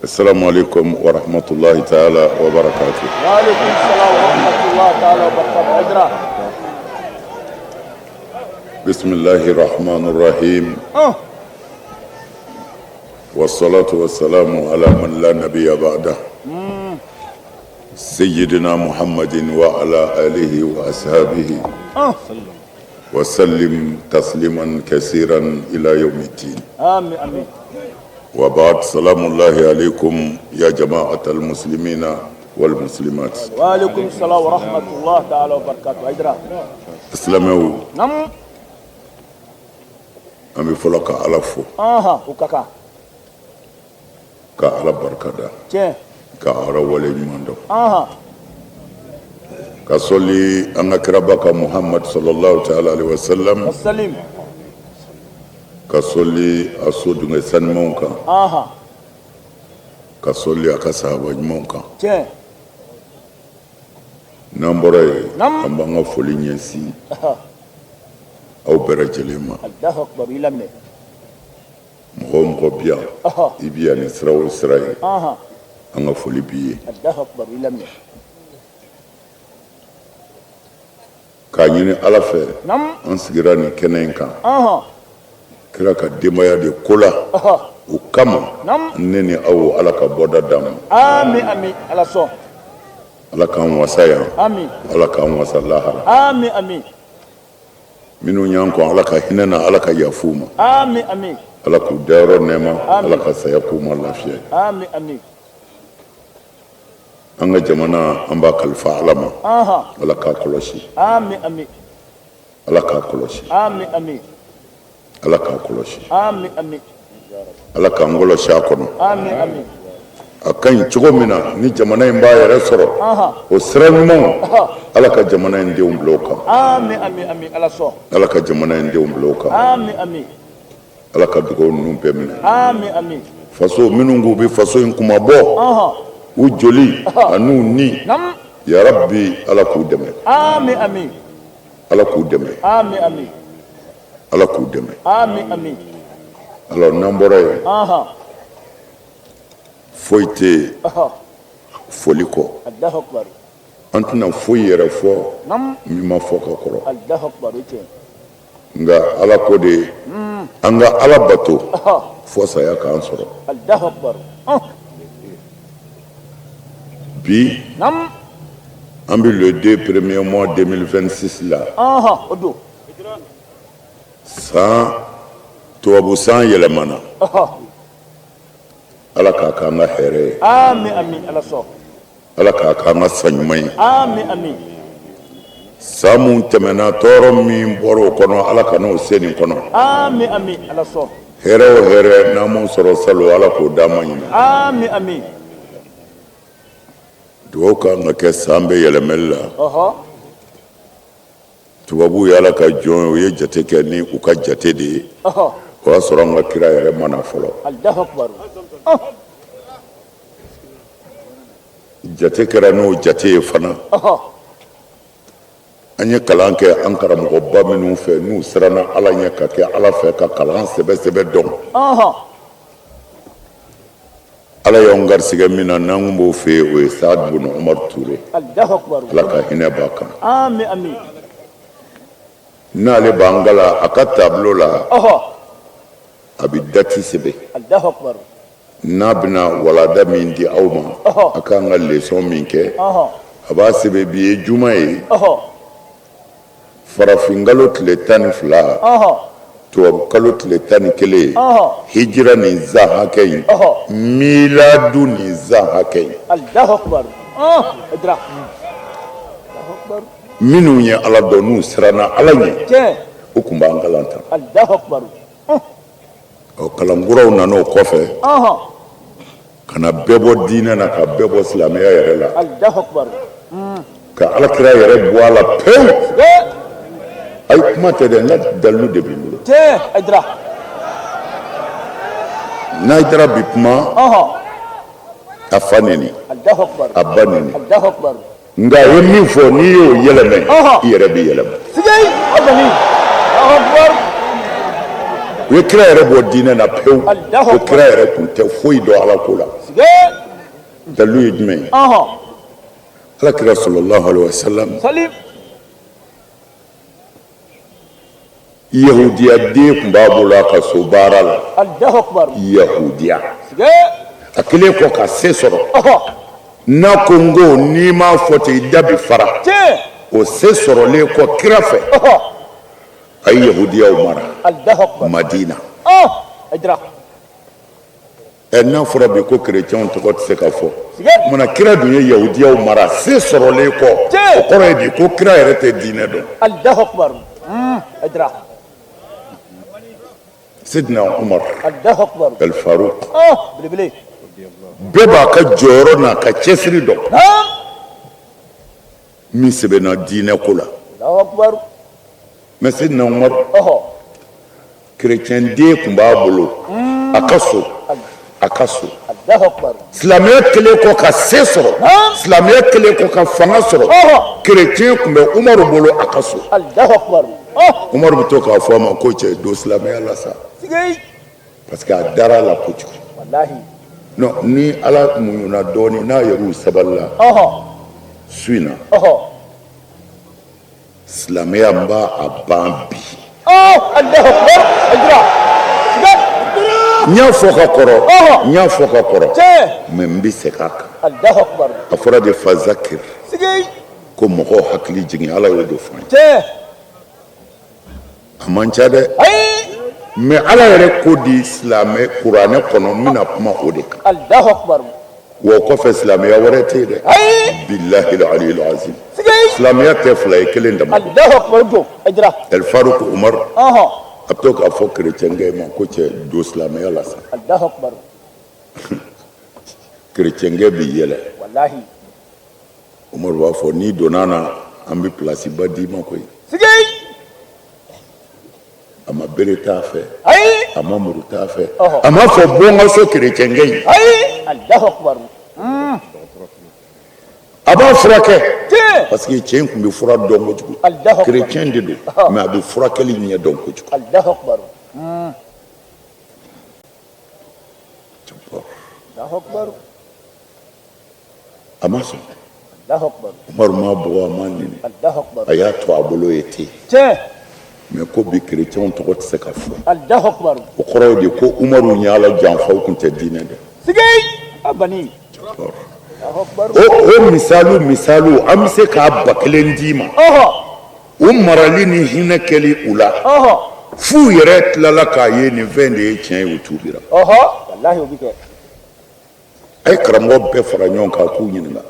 Assalamu alaikum wa rahmatullahi ta'ala wa barakatuh. Wa alaikum salam wa rahmatullahi ta'ala wa barakatuh. Haidara. Bismillahir Rahmanir Rahim. Wassalatu wassalamu ala man la nabiyya ba'da. Sayyidina Muhammadin wa ala alihi wa ashabihi. Wa sallim tasliman kaseeran ila yawmiddin. Amin amin. Wa ba'd salamullahi alaikum ya jama'atal muslimina wal muslimat. Wa alaikum salam wa rahmatullahi ta'ala wa barakatuh. Haidara. Silamɛw Nam. an bɛ fɔlɔ ka Ala fo Aha, o ka kan. ka Ala barikada Tiɲɛ. ka Ala wale ɲuman dɔn Aha. ka sɔli an ka kiraba kan Muhamad sallallahu ta'ala alaihi wa sallam Wa salim. ka sɔli a so dungɛ sanumanw kan Aha. ka sɔli a ka sahaba ɲumanw kan Tiɲɛ. n'an bɔra yen Nam. an b'an ka foli ɲɛsin aw bɛɛ lajɛlen ma Allahu akbar i laminɛ. mɔgɔ o mɔgɔ bi yan Aha. i bi yan ni sira o sira ye Aha. an ka foli b'i ye Allahu akbar i laminɛ. K'a ɲini Ala fɛ Nam. an sigira nin kɛnɛ in kan Aha. kira ka denbaya de ko la Aha. o kama Nam. ne ni aw Ala ka bɔda d'an ma Amin amin. Ala sɔn. Ala k'an wasa yan Amin. Ala k'an wasa lahara Amin amin. minnu y'an kɔn Ala ka hinɛ na Ala ka yaf'u ma Amin amin. Ala k'u dayɔrɔ nɛɛma Amin. Ala ka saya k'u ma lafiya ye Amin amin. an ka jamana an b'a kalifa Ala ma Aha. Ala k'a kɔlɔsi Amin amin. Ala k'a kɔlɔsi Amin amin. Ala k'a kɔlɔsi Amin amin. Ala k'an kɔlɔsi a kɔnɔ Amin amin. a ka ɲi cogo min na ni jamana in b'a yɛrɛ sɔrɔ Aha. o sira ɲumanw Aha. Ala ka jamana in denw bila o kan Amin amin amin. Ala sɔn. Ala ka jamana in denw bila o kan Amin amin. Ala ka dugawu ninnu bɛɛ minɛ Amin amin. faso minnu k'u bɛ faso in kunmabɔ Aha. u joli an'u ni Nam. yarabi Ala k'u dɛmɛ Amin amin. Ala k'u dɛmɛ Amin amin. Ala k'u dɛmɛ Amin amin. alors n'an bɔra yen Aha. foyi tɛ yen Aha. foli kɔ Allahu akbar. an tɛna foyi yɛrɛ fɔ Nam. min ma fɔ ka kɔrɔ Allahu akbar o tiɲɛ. nka Ala ko de an ka Ala bato Aha. fo saya k'an sɔrɔ Allahu akbar. Ah. bi Nam. an bɛ le 2 premier mois 2026 la Aha. O don. san tubabu san yɛlɛmana Aha. Ala k'a k'an ka hɛrɛ ye Amin amin. Ala sɔn. Ala k'a k'an ka san ɲuman ye Amin amin. san mun tɛmɛna tɔɔrɔ min bɔra o kɔnɔ Ala ka n'o se nin kɔnɔ Amin amin. Ala sɔn. hɛrɛ o hɛrɛ n'an m'o sɔrɔ salon Ala k'o d'an ma ɲinɛ Amin amin. dugawu kan ka kɛ san bɛ yɛlɛmɛli la Ɔhɔ. tubabuw ye Ala ka jɔn ye u ye jate kɛ ni u ka jate de ye Ɔhɔ. o y'a sɔrɔ an ka kira yɛrɛ ma na fɔlɔ Allahu akbar. Ah. jate kɛra n'o jate ye fana Ɔhɔ. an ye kalan kɛ an karamɔgɔba minnu fɛ n'u siranna Ala ɲɛ ka kɛ Ala fɛ ka kalan sɛbɛ sɛbɛ dɔn Ɔhɔ. Ala y'anw garisɛgɛ min na n'an kun b'o fɛ yen o ye Saad bun Umar Ture Allahu akbar. Ala ka hinɛ b'a kan Amin amin. n'ale b'an kalan a ka tableau la Ɔhɔ. a bɛ date sɛbɛn Allahu akbar. n'a bɛna walada min di aw ma Ɔhɔ. a k'an ka leçon min kɛ Ɔhɔ. a b'a sɛbɛn bi ye juma ye Ɔhɔ. farafinkalo tile 12 Ɔhɔ. tubabu kalo tile 11 Ɔhɔ. hijira nin zan hakɛ in Ɔhɔ. miladu nin zan hakɛ in Allahu akbar. Ah. Haidara. Allahu akbar. minnu ye Ala dɔn n'u siranna Ala ɲɛ Tiɲɛ. u tun b'an kalan tan Allahu akbar. Ah. ɔ kalankuraw nana o kɔfɛ Ɔhɔ. ka na bɛɛ bɔ diinɛ na ka bɛɛ bɔ silamɛya yɛrɛ la Allahu akbar. ka alakira yɛrɛ bɔ a la pewu Eh. ayi kuma tɛ dɛ n ka dalilu de b'i bolo Tiɲɛ. Haidara. n'Haidara bi kuma Ɔhɔ. a fa neni Allahu akbar. a ba neni Allahu akbar. nka a ye min fɔ n'i y'o yɛlɛmɛ Ɔhɔ. i yɛrɛ b'i yɛlɛma Sigei. Abani. Allahu akbar. U ye kira yɛrɛ bɔ diinɛ na pewu, ko kira yɛrɛ tun tɛ foyi dɔn Ala ko la. Dalilu ye jumɛn ye? Ala kira sallallahu alaihi wasallam, yahudiya den tun b'a bolo a ka so baara la. Yahudiya, a kɛlen kɔ ka se sɔrɔ, n'a ko n ko n'i m'a fɔ ten, i da bɛ fara. O se sɔrɔlen kɔ kira fɛ, a ye yahudiyaw mara Madina. Ɛ, n'a fɔra bi ko kerecɛnw tɔgɔ tɛ se ka fɔ, munna kira dun ye yahudiyaw mara se sɔrɔlen kɔ? O kɔrɔ ye di ko kira yɛrɛ tɛ diinɛ dɔn. Sidina Umar El Farouk, bɛɛ b'a ka jɔyɔrɔ n'a ka cɛsiri dɔn min sɛbɛnna diinɛ ko la. Mais Sidina Umar, kerecɛn den tun b'a bolo a ka so, a ka so. Silamɛya kɛlen kɔ ka se sɔrɔ, silamɛya kɛlen kɔ ka fanga sɔrɔ, kerecɛn tun bɛ Umaru bolo a ka so. Umaru bɛ to k'a fɔ a ma ko cɛ, don silamɛya la sa, parce que a dara a la kojugu. Non, ni Ala muɲuna dɔɔnin, n'a yɛrɛw sabalila su in na, silamɛya n b'a a ban bi. N y'a fɔ ka kɔrɔ, n y'a fɔ ka kɔrɔ, mais n bɛ segin a kan. A fɔra de fazakir, ko mɔgɔw hakili jigin. Ala y'o de fɔ an ye. A man ca dɛ, mais Ala yɛrɛ ko di silamɛ kuranɛ kɔnɔ, n bɛna kuma o de kan. Wa o kɔfɛ, silamɛya wɛrɛ tɛ yen dɛ. Bilahi aliyul azim, silamɛya tɛ fila ye, kelen dama. El Farouk Umar, a bɛ to k'a fɔ kerecɛnkɛ ma ko cɛ, don silamɛya la sa. Kerecɛnkɛ bɛ yɛlɛ. Umaru b'a fɔ n'i donna na, an bɛ pilasi ba d'i ma koyi. A ma bere t'a fɛ, a ma muru t'a fɛ, a ma fɔ bɔ n ka so. Kerecɛnkɛ in, a b'a furakɛ, parce que cɛ in tun bɛ fura dɔn kojugu. Kerecɛn de don, mais a bɛ furakɛli ɲɛ dɔn kojugu. A ma sɔn. Umaru m'a bugɔ, a m'a nɛni, a y'a to a bolo ye ten. Mais ko bi kerecɛnw tɔgɔ tɛ se ka fɔ, o kɔrɔ ye de ko Umaru ye Ala janfa, u tun tɛ diinɛ dɔn. O misaliw, misaliw, an bɛ se k'a ba kelen d'i ma. U marali ni hinɛ kɛli u la, f'u yɛrɛ tilala k'a ye nin fɛn de ye tiɲɛ ye, u tuubira. A ye karamɔgɔ bɛɛ fara ɲɔgɔn kan k'u ɲininka,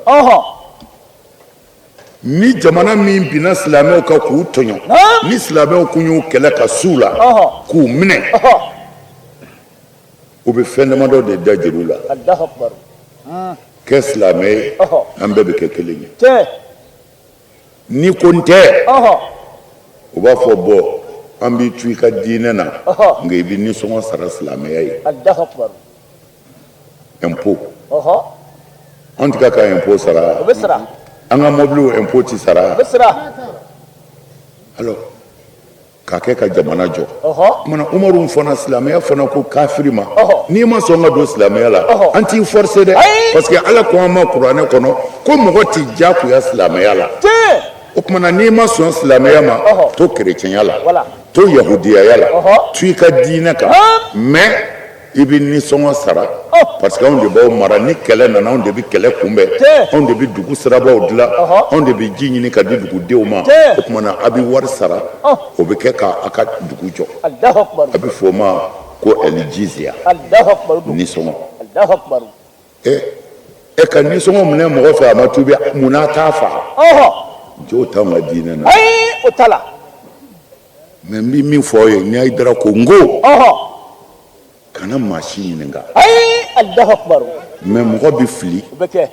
ni jamana min binna silamɛw kan k'u tɔɲɔ, ni silamɛw kun y'u kɛlɛ ka s'u la k'u minɛ, u bɛ fɛn damadɔ de da juru la. Kɛ silamɛ ye, an bɛɛ bɛ kɛ kelen ye. N'i ko n tɛ, u b'a fɔ bɔn, an b'i to i ka diinɛ na, nka i bɛ nisɔngɔ sara silamɛya ye, impôt. An tɛ ka impôt sara, an ka mobiliw impôt tɛ sara. Alors k'a kɛ ka jamana jɔ. Kumana Umaru fana, silamɛya fana ko kafiri ma, n'i ma sɔn ka don silamɛya la, an t'i forcer dɛ, parce que Ala ko an ma kuranɛ kɔnɔ ko mɔgɔ tɛ diyagoya silamɛya la. O kumana n'i ma sɔn silamɛya ma, to kerecɛnya la, to yahudiyaya la, to i ka diinɛ kan, mais i bɛ nisɔngɔ sara, parce que anw de b'aw mara. Ni kɛlɛ nana, anw de bɛ kɛlɛ kunbɛn, anw de bɛ dugu sirabaw dilan, anw de bɛ ji ɲini ka di dugudenw ma. O tuma na a bɛ wari sara, o bɛ kɛ k'a ka dugu jɔ. A bɛ fɔ o ma ko ɛlijiziya, nisɔngɔ. E ka nisɔngɔ minɛ mɔgɔ fɛ, a ma tuubi, mun n'a t'a fa jo t'anw ka diinɛ na. O t'a la. Mais n bɛ min fɔ aw ye, ni Hayidara ko n ko kana maa si ɲininka. Ayi, Alahu akibaru. Mais mɔgɔ bɛ fili. O bɛ kɛ.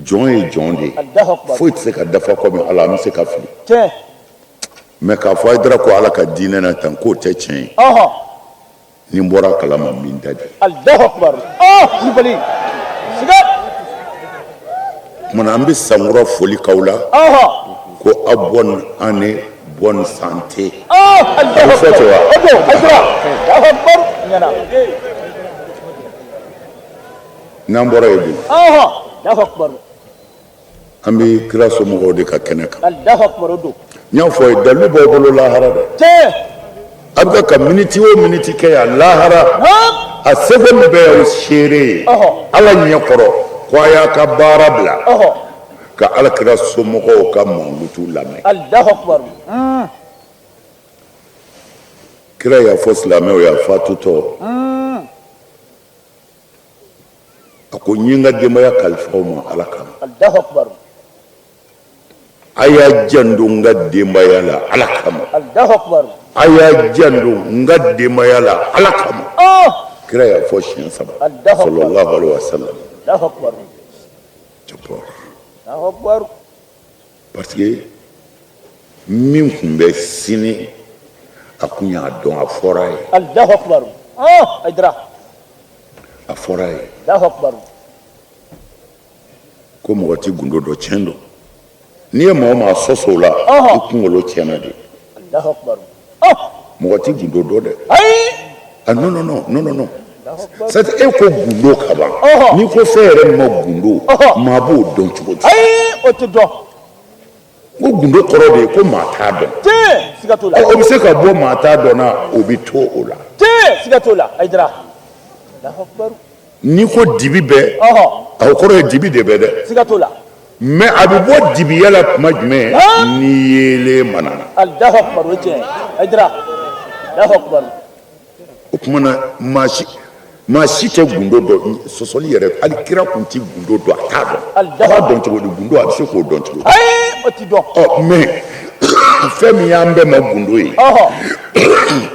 Jɔn ye jɔn de ye. Alahu akibaru. Foyi tɛ se ka dafa komi Ala, an bɛ se ka fili. Tiɲɛ. Mais k'a fɔ Hayidara ko Ala ka diinɛ na tan, k'o tɛ tiɲɛ ye. Ni n bɔra a kalama, n bɛ n da di. Alahu akibaru. Kulubali. Siga. Kumana an bɛ sankura foli k'aw la. Ko aw bonne année. bonne santé. A bɛ fɔ ten wa? O don, Hayidara. Allahu akbar. Ɲɛna. N'an bɔra yen dun? Allahu akbar. An bɛ kira somɔgɔw de ka kɛnɛ kan. Allahu akbar, o don. N y'a fɔ a ye, dalilu b'aw bolo lahara dɛ. Tiɲɛ. A bɛ ka miniti o miniti kɛ yan lahara, a seconde bɛɛ y'aw seere ye Ala ɲɛ kɔrɔ ko a y'a ka baara bila ka ala kira somɔgɔw ka mankutu lamɛn. Allahu akbar. Kira y'a fɔ silamɛw ye a fatutɔ, a ko n ye n ka denbaya kalifa aw ma Ala kama. Allahu akbar. A y'a janto n ka denbaya la Ala kama. Allahu akbar. A y'a janto n ka denbaya la Ala kama. Kira y'a fɔ siɲɛ saba, sallallahu alaihi wa sallam. Allahu akbar. Allahu akbar. Parce que min tun bɛ sini, a kun y'a dɔn, a fɔra a ye. Allahu akbar. Hayidara. A fɔra a ye. Allahu akbar. Ko mɔgɔ tɛ gundo dɔn, tiɲɛ don. N'i ye maa o maa sɔsɔ o la, i kunkolo tiɲɛna de. Allahu akbar. Mɔgɔ tɛ gundo dɔn dɛ. Ayi. Ah non, non, non, non, non, non. C'est e ko gundo ka ban. N'i ko fɛn yɛrɛ ma gundo, maa b'o dɔn cogo di? Ayi, o tɛ dɔn. Ko gundo kɔrɔ de ye ko maa t'a dɔn. Tiɲɛ, siga t'o la. O bɛ se ka bɔ maa t'a dɔn na, o bɛ to o la. Tiɲɛ, siga t'o la, Hayidara. Allahu akbar. N'i ko dibi bɛ, a kɔrɔ ye dibi de bɛ dɛ. Siga t'o la. Mais a bɛ bɔ dibiya la tuma jumɛn? Ni yeelen mana na. Allahu akbar, o ye tiɲɛ ye, Hayidara. Allahu akbar. O tuma na, maa si tɛ gundo dɔn, sɔsɔli yɛrɛ, hali kira kun tɛ gundo dɔn, a t'a dɔn. A b'a dɔn cogo di? Gundo, a bɛ se k'o dɔn cogo di? Ayi, o tɛ dɔn. Ɔ mais fɛn min y'an bɛɛ ma gundo ye,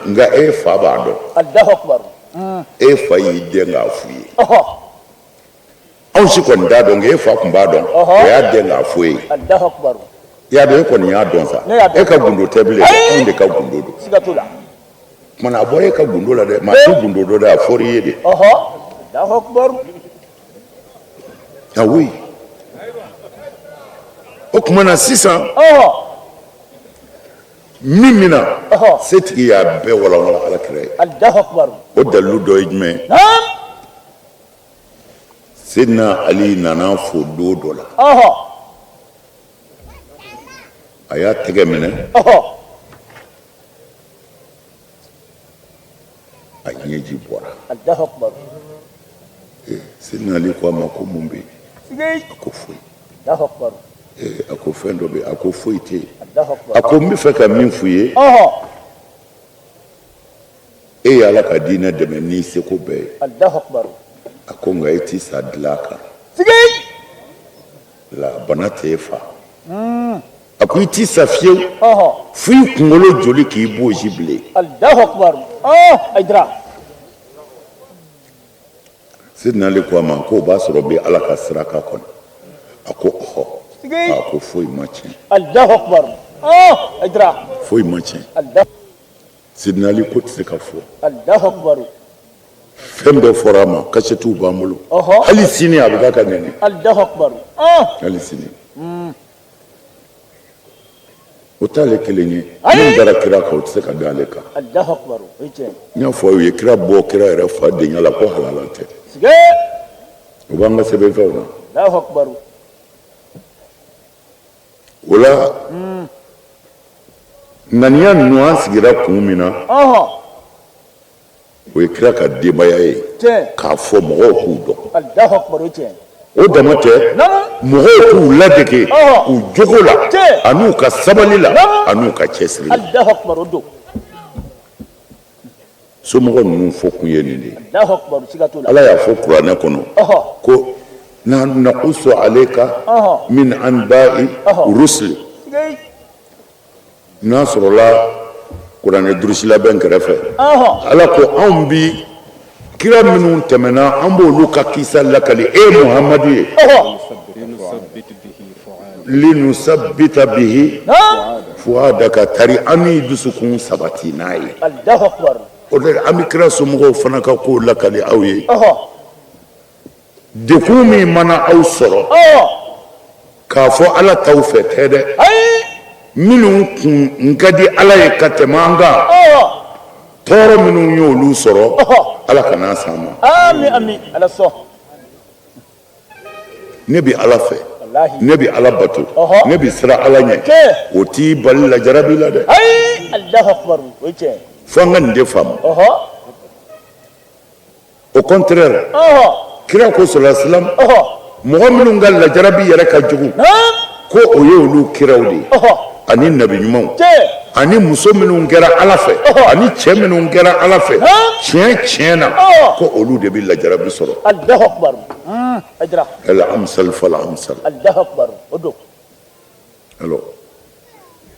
nka e fa b'a dɔn. Allahu akbar. E fa y'i den k'a f'u ye. Anw si kɔni t'a dɔn, nka e fa tun b'a dɔn, o y'a den k'a f'u ye. Allahu akbar. I y'a dɔn, e kɔni y'a dɔn sa. E ka gundo tɛ bilen, anw de ka gundo don. Siga t'o la. Tuma a bɔra e ka gundo la dɛ, maa tɛ gundo dɔn dɛ, a fɔra i ye de. Allahu akbar. Ah oui. O tuma na sisan, min bɛ na, setigi y'a bɛɛ walawala ala kira ye. Allahu akbar. O dalilu dɔ ye jumɛn ye? Seydina Ali nana fo don dɔ la. A y'a tɛgɛ minɛ. A ɲɛji bɔra. Allahu akbar. Seydina Ali ko a ma ko mun bɛ yen? A ko foyi. Allahu akbar. A ko fɛn dɔ bɛ yen. A ko foyi tɛ yen. Allahu akbar. A ko n bɛ fɛ ka min f'u ye. E ye Ala ka diinɛ dɛmɛ n'i seko bɛɛ ye. Allahu akbar. A ko nka e ti sa dilan kan. La bana tɛ e fa. A ko i ti sa fiyewu fo i kunkolo joli k'i bosi bilen. Allahu akbar. Hayidara. Seydina Ali ko a ma k'o b'a sɔrɔ bɛ Ala ka siraka kɔnɔ. A ko ɔhɔ. A ko foyi ma tiɲɛ. Allahu akbar. Hayidara. Foyi ma tiɲɛ. Seydina Ali ko tɛ se ka fɔ. Allahu akbar. Fɛn bɛɛ fɔra a ma, kasɛtiw b'an bolo. Hali sini a bɛ k'a ka nɛni. Allahu akbar. Hali sini. O t'ale kelen ye. Min dara kira kan, o tɛ se ka da ale kan. Allahu akbar. O ye tiɲɛ ye. N y'a fɔ aw ye, kira bɔ kira yɛrɛ fa denya la ko halala tɛ. O b'an ka sɛbɛnfɛnw na. Allahu akbar. O la, ŋaniya ninnu, an sigira kun min na, o ye kira ka denbaya ye, k'a fɔ mɔgɔw k'u dɔn. Allahu akbar, o ye tiɲɛ ye. O dama tɛ, mɔgɔw k'u ladege u jogo la, an'u ka sabali la, an'u ka cɛsiri la. Allahu akbar, o don. Somɔgɔ ninnu fɔ kun ye nin de ye. Allahu akbar, siga t'o la. Ala y'a fɔ kuranɛ kɔnɔ ko nahnu naqussu alayka min anba'i rusuli. N'a sɔrɔla kuranɛ durusila bɛ n kɛrɛfɛ. Ala ko anw bi kira minnu tɛmɛna, an b'olu ka kisa lakali e Muhamadu ye. Linusabbita bihi fuadaka, tari an b'i dusukun sabati n'a ye. Allahu akbar. O de an bɛ kira somɔgɔw fana ka kow lakali aw ye. Degun min mana aw sɔrɔ, k'a fɔ Ala t'aw fɛ tɛ dɛ. Minnu kun ka di Ala ye ka tɛmɛ an kan, tɔɔrɔ minnu y'olu sɔrɔ, Ala kan'a s'an ma. Ami ami, Ala sɔn. Ne bɛ Ala fɛ, ne bɛ Ala bato, ne bɛ siran Ala ɲɛ, o t'i bali lajarabi la dɛ. Ayi, Alahu akibaru, o ye tiɲɛ ye. Fo an ka nin de faamu. Au contraire, kira ko sallallahu alaihi wasallam, mɔgɔ minnu ka lajarabi yɛrɛ ka jugu, ko o ye olu kiraw de ye ani nabi ɲumanw ani muso minnu kɛra Ala fɛ ani cɛ minnu kɛra Ala fɛ tiɲɛ tiɲɛ na, ko olu de bɛ lajarabi sɔrɔ. Allahu akbar. El amsal fal amsal. Allahu akbar. O don. Alors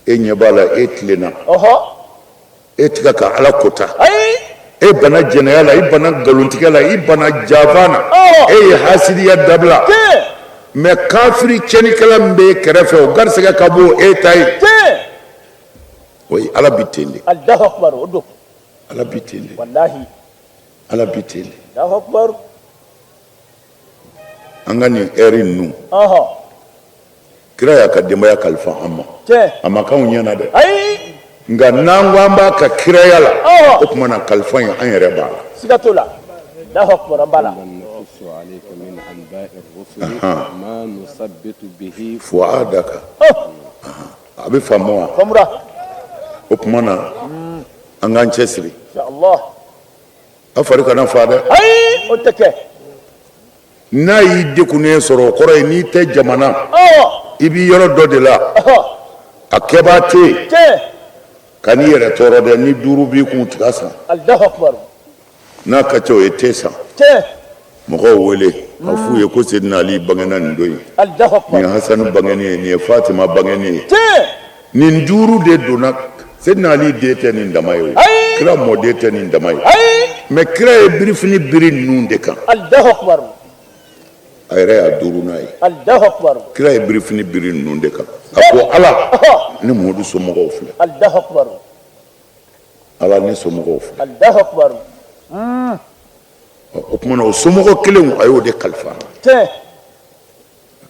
e ɲɛ b'a la, e tilenna, e tɛ ka Ala kota, e banna jɛnɛya la, i banna nkalontigɛ la, i banna janfa na, e ye hasidiya dabila, mais kafiri tiɲɛnikɛla min b'e kɛrɛfɛ, o garisɛgɛ ka bon e ta ye. Oui, Ala bi ten de. Allahu akbar, o don. Ala bi ten de. Walahi. Ala bi ten de. Allahu akbar. An ka nin ɛri ninnu, kira y'a ka denbaya kalifa an ma, a ma k'anw ɲɛna dɛ. Ayi. Nka n'an ko an b'a ka kiraya la, o tuma na kalifa in, an yɛrɛ b'a la. Siga t'o la. Allahu akbar, an b'a la. Fuadaka, a bɛ faamu wa? Faamura. O tuma na an k'an cɛsiri. Inshallah. A fari kana fa dɛ. Ayi, o tɛ kɛ. N'a y'i degunnen sɔrɔ, o kɔrɔ ye n'i tɛ jamana, i b'i yɔrɔ dɔ de la, a kɛbaa tɛ yen, kan'i yɛrɛ tɔɔrɔ dɛ. Ni duuru b'i kun, tiga san. N'a ka ca, o ye te san. Mɔgɔw wele a f'u ye ko Sedina Ali bangena nin don in, nin ye Hasani bangeni ye, nin ye Fatima bangeni ye. Nin duuru de donna. Sedina Ali den tɛ nin dama ye, o kira mɔden tɛ nin dama ye, mais kira ye birifini biri ninnu de kan. A yɛrɛ y'a duurunan ye. Kira ye birifini biri ninnu de kan. A ko Ala, ne Muhamadu somɔgɔw filɛ. Ala, ne somɔgɔw filɛ. O tuma na o somɔgɔ kelenw, a y'o de kalifa.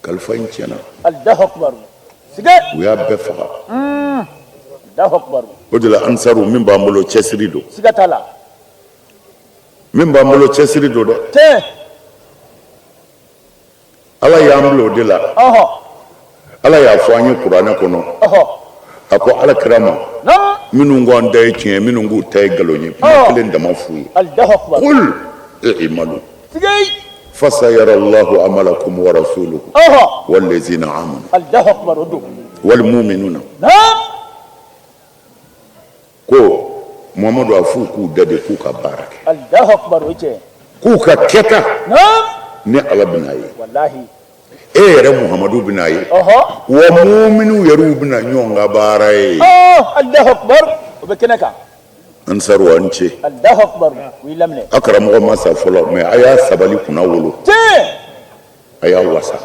Kalifa in tiɲɛna, u y'a bɛɛ faga. O de la ansaru min b'an bolo, cɛsiri don. Min b'an bolo, cɛsiri don dɛ. Ala y'an bila o de la. Ala y'a fɔ an ye kuranɛ kɔnɔ, a ko ala kira ma, minnu ko an ta ye tiɲɛ, minnu k'u ta ye nkalon ye, kuma kelen dama f'u ye: qul i'malu fasayara Allahu amalakum wa rasuluhu wallazina amanu wal mu'minuna. Ko Muhamadu, a f'u k'u da de, k'u ka baara kɛ, k'u ka kɛta, ne Ala bɛn'a ye, e yɛrɛ Muhamadu bɛn'a ye, wa muminu yɛrɛw bɛna ɲɔgɔn ka baara ye. O bɛ kɛnɛ kan. Ansaru, an ce. A karamɔgɔ ma sa fɔlɔ, mais a y'a sabali kunna wolo, a y'a wasa.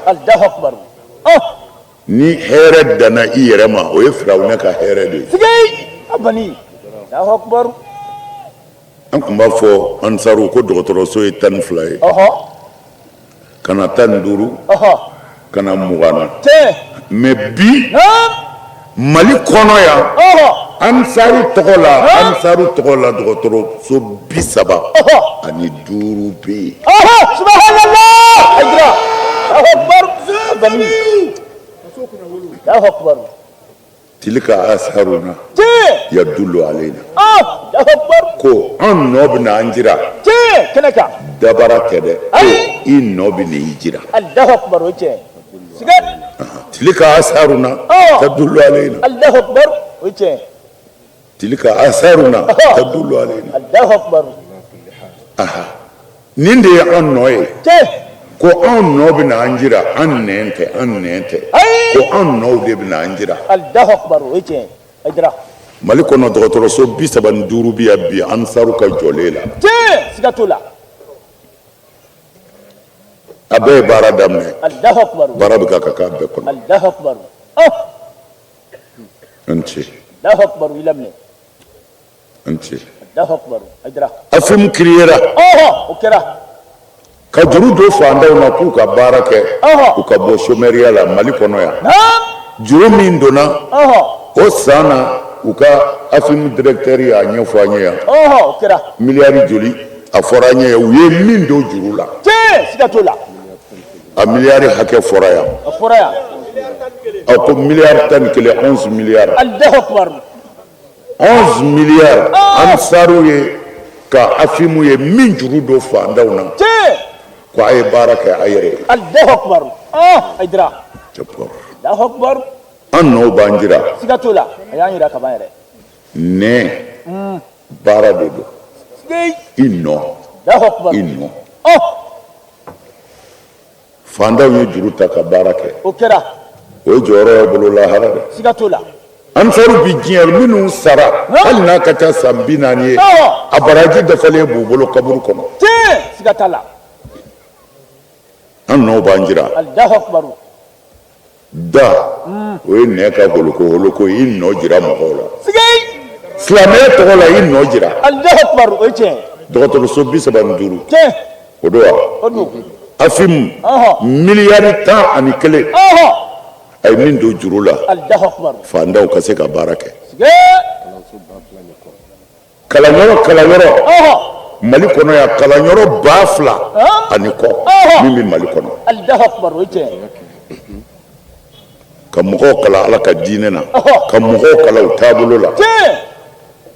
Ni hɛrɛ danna i yɛrɛ ma, o ye Firawuna ka hɛrɛ de ye. An tun b'a fɔ ansaru ko dɔgɔtɔrɔso ye 12 ye, ka na 15, ka na 20 na. Mais bi Mali kɔnɔ yan, ansaru tɔgɔ la, ansaru tɔgɔ la, dɔgɔtɔrɔso 35 bɛ yen. Subhanallah. Tilka asaruna yadullu alayna. Ko an nɔ bɛna an jira. Kɛnɛ kan. Dabara tɛ dɛ, i nɔ bɛ i jira. Allahu akbar, o tiɲɛ. Tilka asaruna tadullu alayna. Allahu akbar, o tiɲɛ. Tilka asaruna tadullu alayna. Allahu akbar. Nin de ye an nɔ ye. Ko an nɔ bɛna an jira, an nɛn tɛ, an nɛn tɛ, ko an nɔw de bɛna an jira. Allahu akbar, o tiɲɛ. Hayidara. Mali kɔnɔ, dɔgɔtɔrɔso 35 bɛ yan bi ansaru ka jɔlen la. Tiɲɛ, siga t'o la. A bɛɛ ye baara daminɛ. Allahu akbar. Baara bɛ ka k'a bɛɛ kɔnɔ. Allahu akbar. An ce. Allahu akbar, i laminɛ. An ce. Allahu akbar, Hayidara. AFIM créera. O kɛra. Ka juru don fantanw na k'u ka baara kɛ, u ka bɔ chômeur la Mali kɔnɔ yan. Juru min donna. O san na, u ka AFIM directeur y'a ɲɛfɔ an ye yan. O kɛra. Miliyari joli a fɔra an ye, u ye min don juru la. Tiɲɛ, siga t'o la. A miliyari hakɛ fɔra yan. A fɔra yan. A ko miliyari 11, 11 miliyari. Allahu akbar. 11 miliyari, Ansaru ye ka AFIM ye min juru don fantanw na. Ko a ye baara kɛ a yɛrɛ ye. Allahu akbar. Hayidara. Allahu akbar. An nɔw b'an jira. Siga t'o la, a y'an jira kaban yɛrɛ. Nɛ baara de don. I nɔ. Allahu akbar. I nɔ. Fantanw ye juru ta ka baara kɛ. O kɛra. O ye jɔyɔrɔ ye bolo lahara dɛ. Siga t'o la. Ansaru bi diɲɛ minnu sara, hali n'a ka ca san 40 ye, a baraji dafalen b'u bolo kaburu kɔnɔ. Tiɲɛ, siga t'a la. An nɔw b'an jira. Allahu akbar. Da o ye nɛ ka holoko holoko, i nɔ jira mɔgɔw la. Silamɛya tɔgɔ la, i nɔ jira. Allahu akbar, o ye tiɲɛ. Dɔgɔtɔrɔso 35. Tiɲɛ. O don wa? O don. AFIM miliyari 11. A ye min don juru la. Allahu akbar. Fantanw ka se ka baara kɛ. Kalanyɔrɔ kalanyɔrɔ. Mali kɔnɔ yan, kalanyɔrɔ 2000 ani kɔ min bɛ Mali kɔnɔ. Allahu akbar, o ye tiɲɛ. Ka mɔgɔw kalan Ala ka diinɛ na, ka mɔgɔw kalan u taabolo la.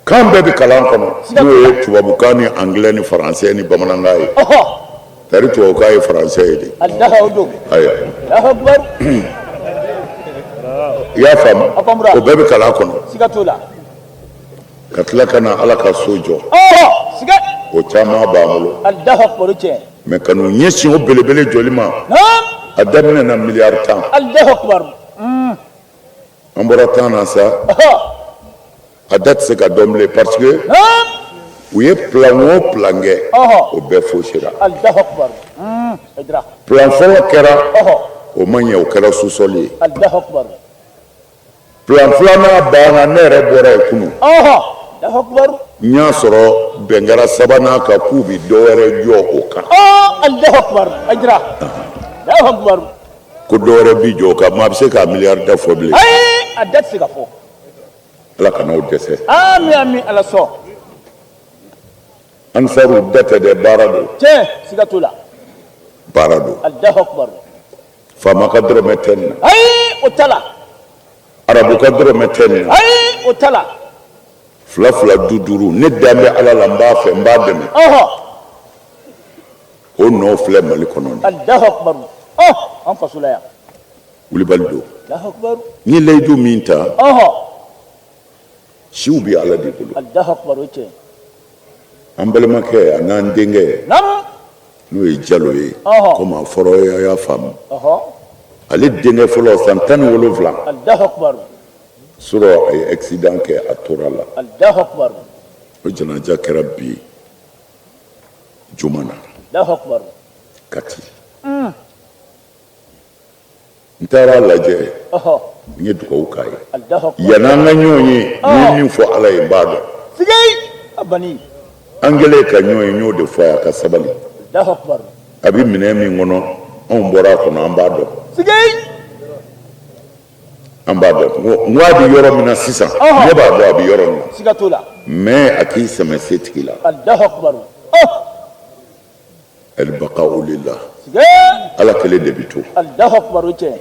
Kan bɛɛ bɛ kalan kɔnɔ, n'o ye tubabukan ni anglais ni français ni bamanankan ye. Tari tubabukan ye français ye de. Ayiwa. I y'a faamu? O bɛɛ bɛ kalan kɔnɔ. Siga t'o la. Ka tila ka na Ala ka so jɔ. O caman b'an bolo. Allahu akbar, tiɲɛ. Mais ka n'u ɲɛsin o belebele jɔli ma. A daminɛ na miliyari 10. Allahu akbar. An bɔra 10 na sa. A da tɛ se ka dɔn bilen parce que u ye plan o plan kɛ, o bɛɛ faussera. Allahu akbar. Plan fɔlɔ kɛra, o ma ɲɛ, o kɛra sous-sol ye. Allahu akbar. Plan filanan banna, ne yɛrɛ bɔra yen kunun. Allahu akbar. N y'a sɔrɔ bɛn kɛra sabanan kan k'u bɛ dɔ wɛrɛ jɔ o kan. Allahu akbar. Hayidara. Allahu akbar. Ko dɔ wɛrɛ bi jɔ o kan, maa bɛ se k'a miliyari da fɔ bilen. Ayi, a da tɛ se ka fɔ. Ala kan'aw dɛsɛ. Ami ami, Ala sɔn. Ansaru da tɛ dɛ, baara don. Tiɲɛ, siga t'o la. Baara don. Allahu akbar. Faama ka dɔrɔmɛ tɛ nin na. Ayi, o t'a la. Arabu ka dɔrɔmɛ tɛ nin na. Ayi, o t'a la. Fila fila du duuru, ne dan bɛ Ala la, n b'a fɛ, n b'a dɛmɛ. O nɔ filɛ Mali kɔnɔ nin. Allahu akbar. An faso la yan. Wulibali don. Allahu akbar. N ye layidu min ta. Siw bɛ Ala de bolo. Allahu akbar, o tiɲɛ. An balimakɛ a n'an denkɛ. N'o ye Jalo ye. Komi a fɔra aw ye, a y'a faamu. Ale denkɛ fɔlɔ san 17. Allahu akbar. Surɔ a ye accident kɛ, a tora la. Allahu akbar. O janaja kɛra bi juma na. Allahu akbar. Kati. N taara a lajɛ. N ye dugawu k'a ye. Yan'an ka ɲɔgɔn ye, n ye min fɔ Ala ye, n b'a dɔn. An kɛlen ka ɲɔgɔn ye, n y'o de fɔ a ye, a ka sabali. A bɛ minɛn min kɔnɔ, anw bɔra a kɔnɔ, an b'a dɔn. An b'a dɔn. N ko a bɛ yɔrɔ min na sisan, ne b'a dɔn a bɛ yɔrɔ min na. Siga t'o la. Mais a k'i sɛmɛ setigi la. Al-baqa'u lillah. Ala kelen de bɛ to. Allahu akbar, o tiɲɛ.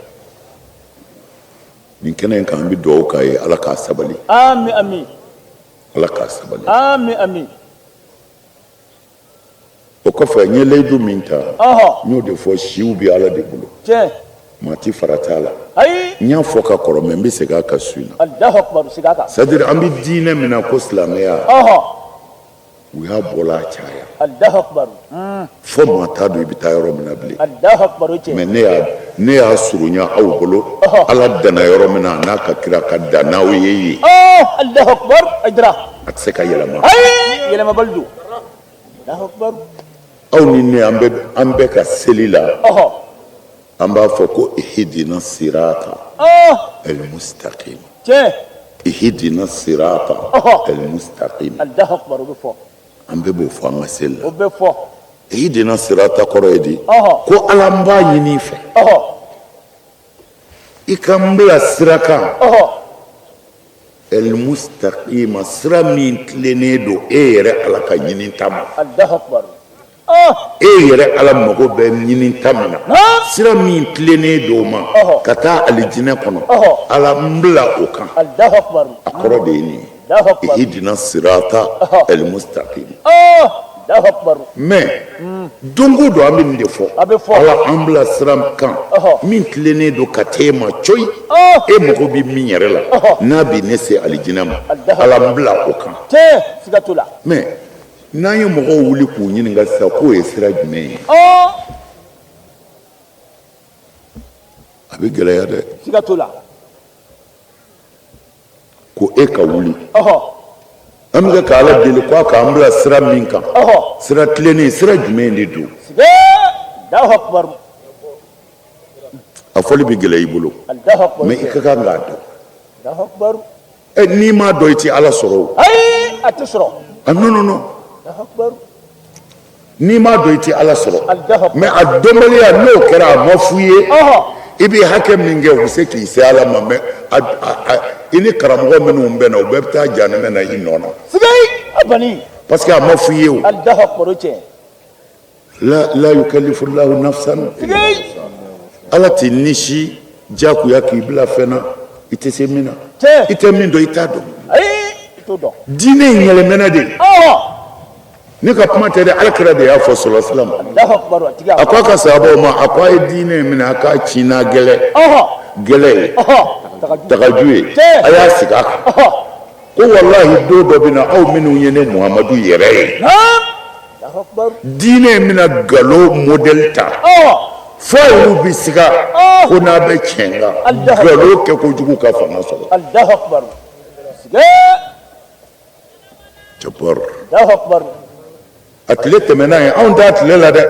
Nin kɛnɛ in kan, an bɛ dugawu k'a ye, Ala k'a sabali. Ami ami. Ala k'a sabali. Ami ami. O kɔfɛ, n ye layidu min ta, n y'o de fɔ, siw bɛ Ala de bolo. Tiɲɛ. Maa ti farati a la. Ayi. N y'a fɔ ka kɔrɔ, mais n bɛ segin a kan su in na. Allahu akbar, segin a kan. C'est à dire an bɛ diinɛ min na ko silamɛya. U y'a bɔla a caya. Allahu akbar. Fo maa t'a dɔn i bɛ taa yɔrɔ min na bilen. Allahu akbar, o tiɲɛ. Mais ne y'a surunya aw bolo. Ala danna yɔrɔ min na, a n'a ka kira ka dan n'aw ye yen. Allahu akbar, Hayidara. A tɛ se ka yɛlɛma. Ayi, yɛlɛmabali don. Allahu akbar. Aw ni ne, an bɛ ka seli la. An b'a fɔ ko ihdina sirata al-mustaqim. Tiɲɛ. Ihdina sirata al-mustaqim. Allahu akbar, o bɛ fɔ. An bɛɛ b'o fɔ an ka seli la. O bɛ fɔ. Ihdina sirata kɔrɔ ye di? Ko Ala, n b'a ɲini i fɛ. I ka n bila sira kan. Elmustaqima, sira min tilennen don e yɛrɛ Ala ka ɲininta ma. Allahu akbar. E yɛrɛ Ala mago bɛ ɲininta min na, sira min tilennen don o ma ka taa alijinɛ kɔnɔ, Ala n bila o kan. Allahu akbar. A kɔrɔ de ye nin ye. Allahu akbar. Ihdina sirata elmustaqim. Allahu akbar. Mais don o don an bɛ nin de fɔ. A bɛ fɔ. Ala an bila sira kan min tilennen don ka t'e ma coyi, e mago bɛ min yɛrɛ la, n'a bɛ ne se alijinɛ ma, Ala n bila o kan. Tiɲɛ, siga t'o la. Mais n'an ye mɔgɔw wuli k'u ɲininka sisan k'o ye sira jumɛn ye, a bɛ gɛlɛya dɛ. Siga t'o la. Ko e ka wuli, an bɛ ka Ala deli ko a k'an bila sira min kan, sira tilennen, sira jumɛn de don? Siga. Allahu akbar. A fɔli bɛ gɛlɛya i bolo, Allahu akbar. mais i ka kan k'a dɔn. Allahu akbar. Ɛ, n'i m'a dɔn, i tɛ Ala sɔrɔ o. Ayi, a tɛ sɔrɔ. Ah non, non, non. Allahu akbar. N'i m'a dɔn, i tɛ Ala sɔrɔ. Allahu akbar. Mais a dɔnbaliya, n'o kɛra a ma f'u ye, i bɛ hakɛ min kɛ, u bɛ se k'i se Ala ma, mais i ni karamɔgɔ minnu bɛnna, u bɛɛ bɛ taa jahanama na i nɔ na. Siga, a bani. Parce que a ma f'u ye o. Allahu akbar, o tiɲɛ. La la yukallifu Allahu nafsan. Siga. Ala tɛ ni si diyagoya k'i bila fɛn na i tɛ se min na. Tiɲɛ. I tɛ min dɔn, i t'a dɔn. Ayi, i t'o dɔn. Diinɛ in yɛlɛmɛna de. Ne ka kuma tɛ dɛ, Ala kira de y'a fɔ sɔlɔ silam. Allahu akbar, a tigi. A ko a ka sahabaw ma, a ko a ye diinɛ in minɛ, a k'a ci n'a gɛlɛ gɛlɛ ye, Tagaju. Tagaju ye. Tiɲɛ. A y'a sigi a kan. Ko walahi, don dɔ bɛ na, aw minnu ye ne Muhamadu yɛrɛ ye, Allahu akbar. Diinɛ in bɛna nkalon modèle ta, fo a y'u bɛ siga ko n'a bɛ tiɲɛ kan, nkalon kɛ kojugu ka fanga sɔrɔ. Allahu akbar. Siga. Jabbar. Allahu akbar. A tile tɛmɛna ye, anw t'a tile la dɛ.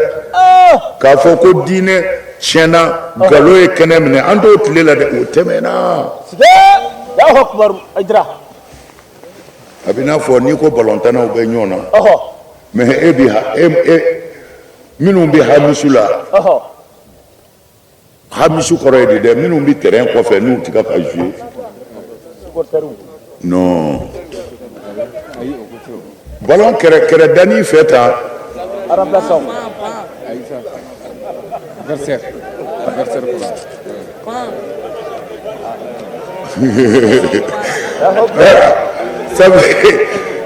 K'a fɔ ko diinɛ tiɲɛna, nkalon ye kɛnɛ minɛ, an t'o tile la dɛ, o tɛmɛna. Siga. Allahu akbar. Ayidara. A bɛ n'a fɔ n'i ko balontannaw bɛ ɲɔgɔn na, mais e bi ha e e minnu bɛ hamisu la, hamisu kɔrɔ ye di dɛ, minnu bɛ terrain kɔfɛ n'u tɛ ka jouer. Supporteriw. Non, ballon kɛrɛ kɛrɛdanin fɛ tan. Remplaçant. Adversaire. Adversaire quoi. Sabu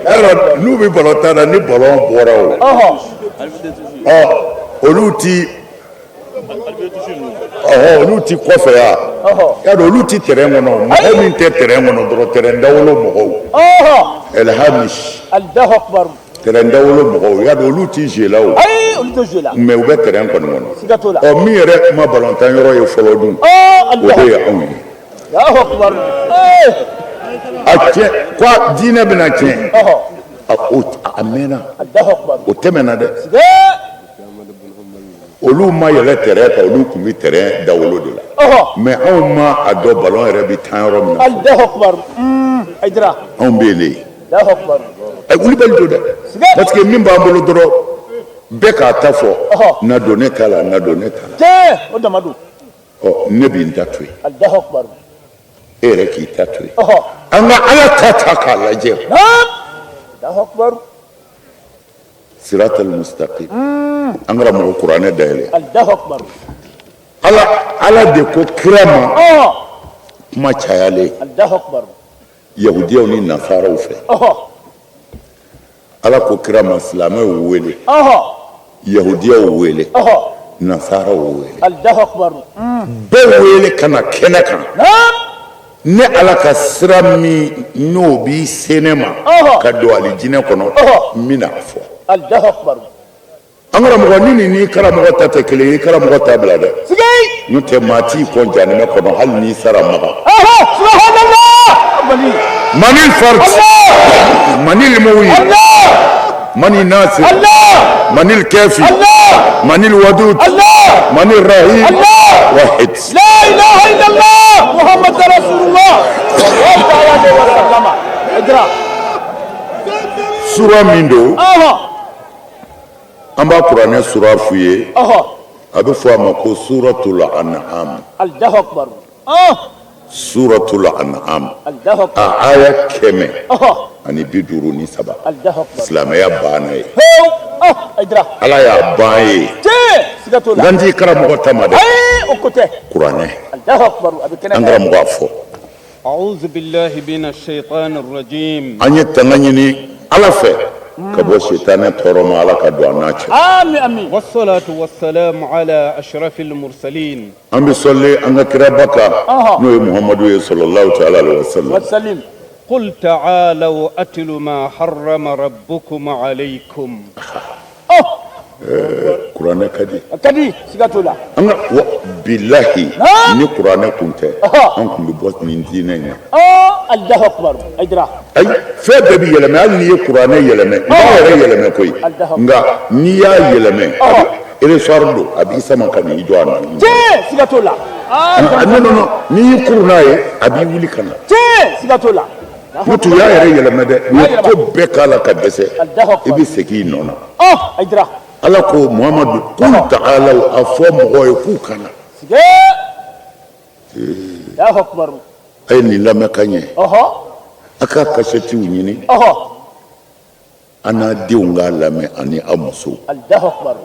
yarɔ, n'u bɛ ballon tan na, ni ballon bɔra o, ɔ olu ti, ɔhɔ, olu ti kɔfɛ yan, yarɔ, olu ti terrain kɔnɔ. Mɔgɔ min tɛ terrain kɔnɔ dɔrɔn, terrain dawolo mɔgɔw, elhamish. Allahu akbar. Terrain dawolo mɔgɔw, yarɔ, olu ti jeu la o. Ayi, olu tɛ jouer la. Mais u bɛ terrain kɔni kɔnɔ. Siga t'o la. Ɔ, min yɛrɛ ma ballon tan yɔrɔ ye fɔlɔ dun, o de ye anw ye. Allahu akbar. A tiɲɛ ko diinɛ bɛna tiɲɛ, a o a mɛnna. Allahu akbar. O tɛmɛna dɛ. Siga. Olu ma yɛlɛ terrain kan, olu tun bɛ terrain dawolo de la, mais anw ma a dɔn ballon yɛrɛ bɛ tan yɔrɔ min na. Allahu akbar. Ayidara. Anw bɛ yen de. Allahu akbar. Ɛ, wulibali don dɛ, parce que min b'an bolo dɔrɔn, bɛɛ k'a ta fɔ, na don ne ta la, na don ne ta la. Tiɲɛ, o dama don. Ɔ, ne bɛ n ta to yen. Allahu akbar. E yɛrɛ k'i ta to yen, an ka Ala ta ta k'a lajɛ. Allahu akbar. Siratal mustaqim. An karamɔgɔ, kuranɛ dayɛlɛ. Allahu akbar. Ala, Ala de ko kira ma, kuma cayalen Allahu akbar. Yahudiyaw ni nasaraw fɛ, Ala ko kira ma, silamɛw wele, yahudiyaw wele, nasaraw wele, Allahu akbar. Bɛɛ wele ka na kɛnɛ kan. Ne Ala ka sira min n'o b'i se ne ma ka don alijinɛ kɔnɔ, n bɛna a fɔ. Allahu akbar. An karamɔgɔ, ni nin ni karamɔgɔ ta tɛ kelen ye, i karamɔgɔ ta bila dɛ. N'o tɛ, maa t'i kɔn jahanama kɔnɔ hali n'i sara Makan. Subhanallah. Bani. Manil fard, manil muwi, manil nasir, manil kafi, manil wadud, manil rahim, wahid. La ilaha illallah Muhammad Rasulullah sallallahu alaihi wa sallam. Ayidara. Sura min don, an b'a kuranɛ sura f'u ye, a bɛ fɔ a ma ko suratul an'am. Allahu akbar. Suratul An'am a aya 153, silamɛya banna yen, Ala y'a ban yen, n kan t'i karamɔgɔ ta ma dɛ, kuranɛ an karamɔgɔ a fɔ an ye tanga ɲini Ala fɛ ka bɔ sitanɛ tɔɔrɔ ma Ala ka don an n'a cɛ. An bɛ sɔli an ka kiraba kan n'o ye Muhamadu ye salalahu taala alehi wasalam. Qul ta'alaw atlu ma harrama rabbukum alaykum. Kuranɛ ka di. A ka di, siga t'o la. An ka wa bilahi ni kuranɛ tun tɛ an tun bɛ bɔ nin diinɛ in na. Alahu akibaru Hayidara. Ayi, fɛn bɛɛ bɛ yɛlɛmɛ hali n'i ye kuranɛ yɛlɛmɛ n b'a yɛrɛ yɛlɛmɛ koyi nka n'i y'a yɛlɛmɛ ressort don a b'i sama ka n'i jɔ a nɔ. Tiɲɛ, siga t'o la. Non non non, n'i y'i kuru n'a ye a b'i wuli ka na. Tiɲɛ, siga t'o la. N'o tɛ u y'a yɛrɛ yɛlɛmɛ dɛ, u ye ko bɛɛ k'a la ka dɛsɛ, i bɛ segin i nɔ na. Hayidara. Ala ko Muhamadu qul ta'alaw a fɔ mɔgɔw ye k'u ka na. Alahu akibaru. A ye nin lamɛn ka ɲɛ. A ka kasɛtiw ɲini. An n'a denw k'a lamɛn ani aw musow. Alahu akibaru.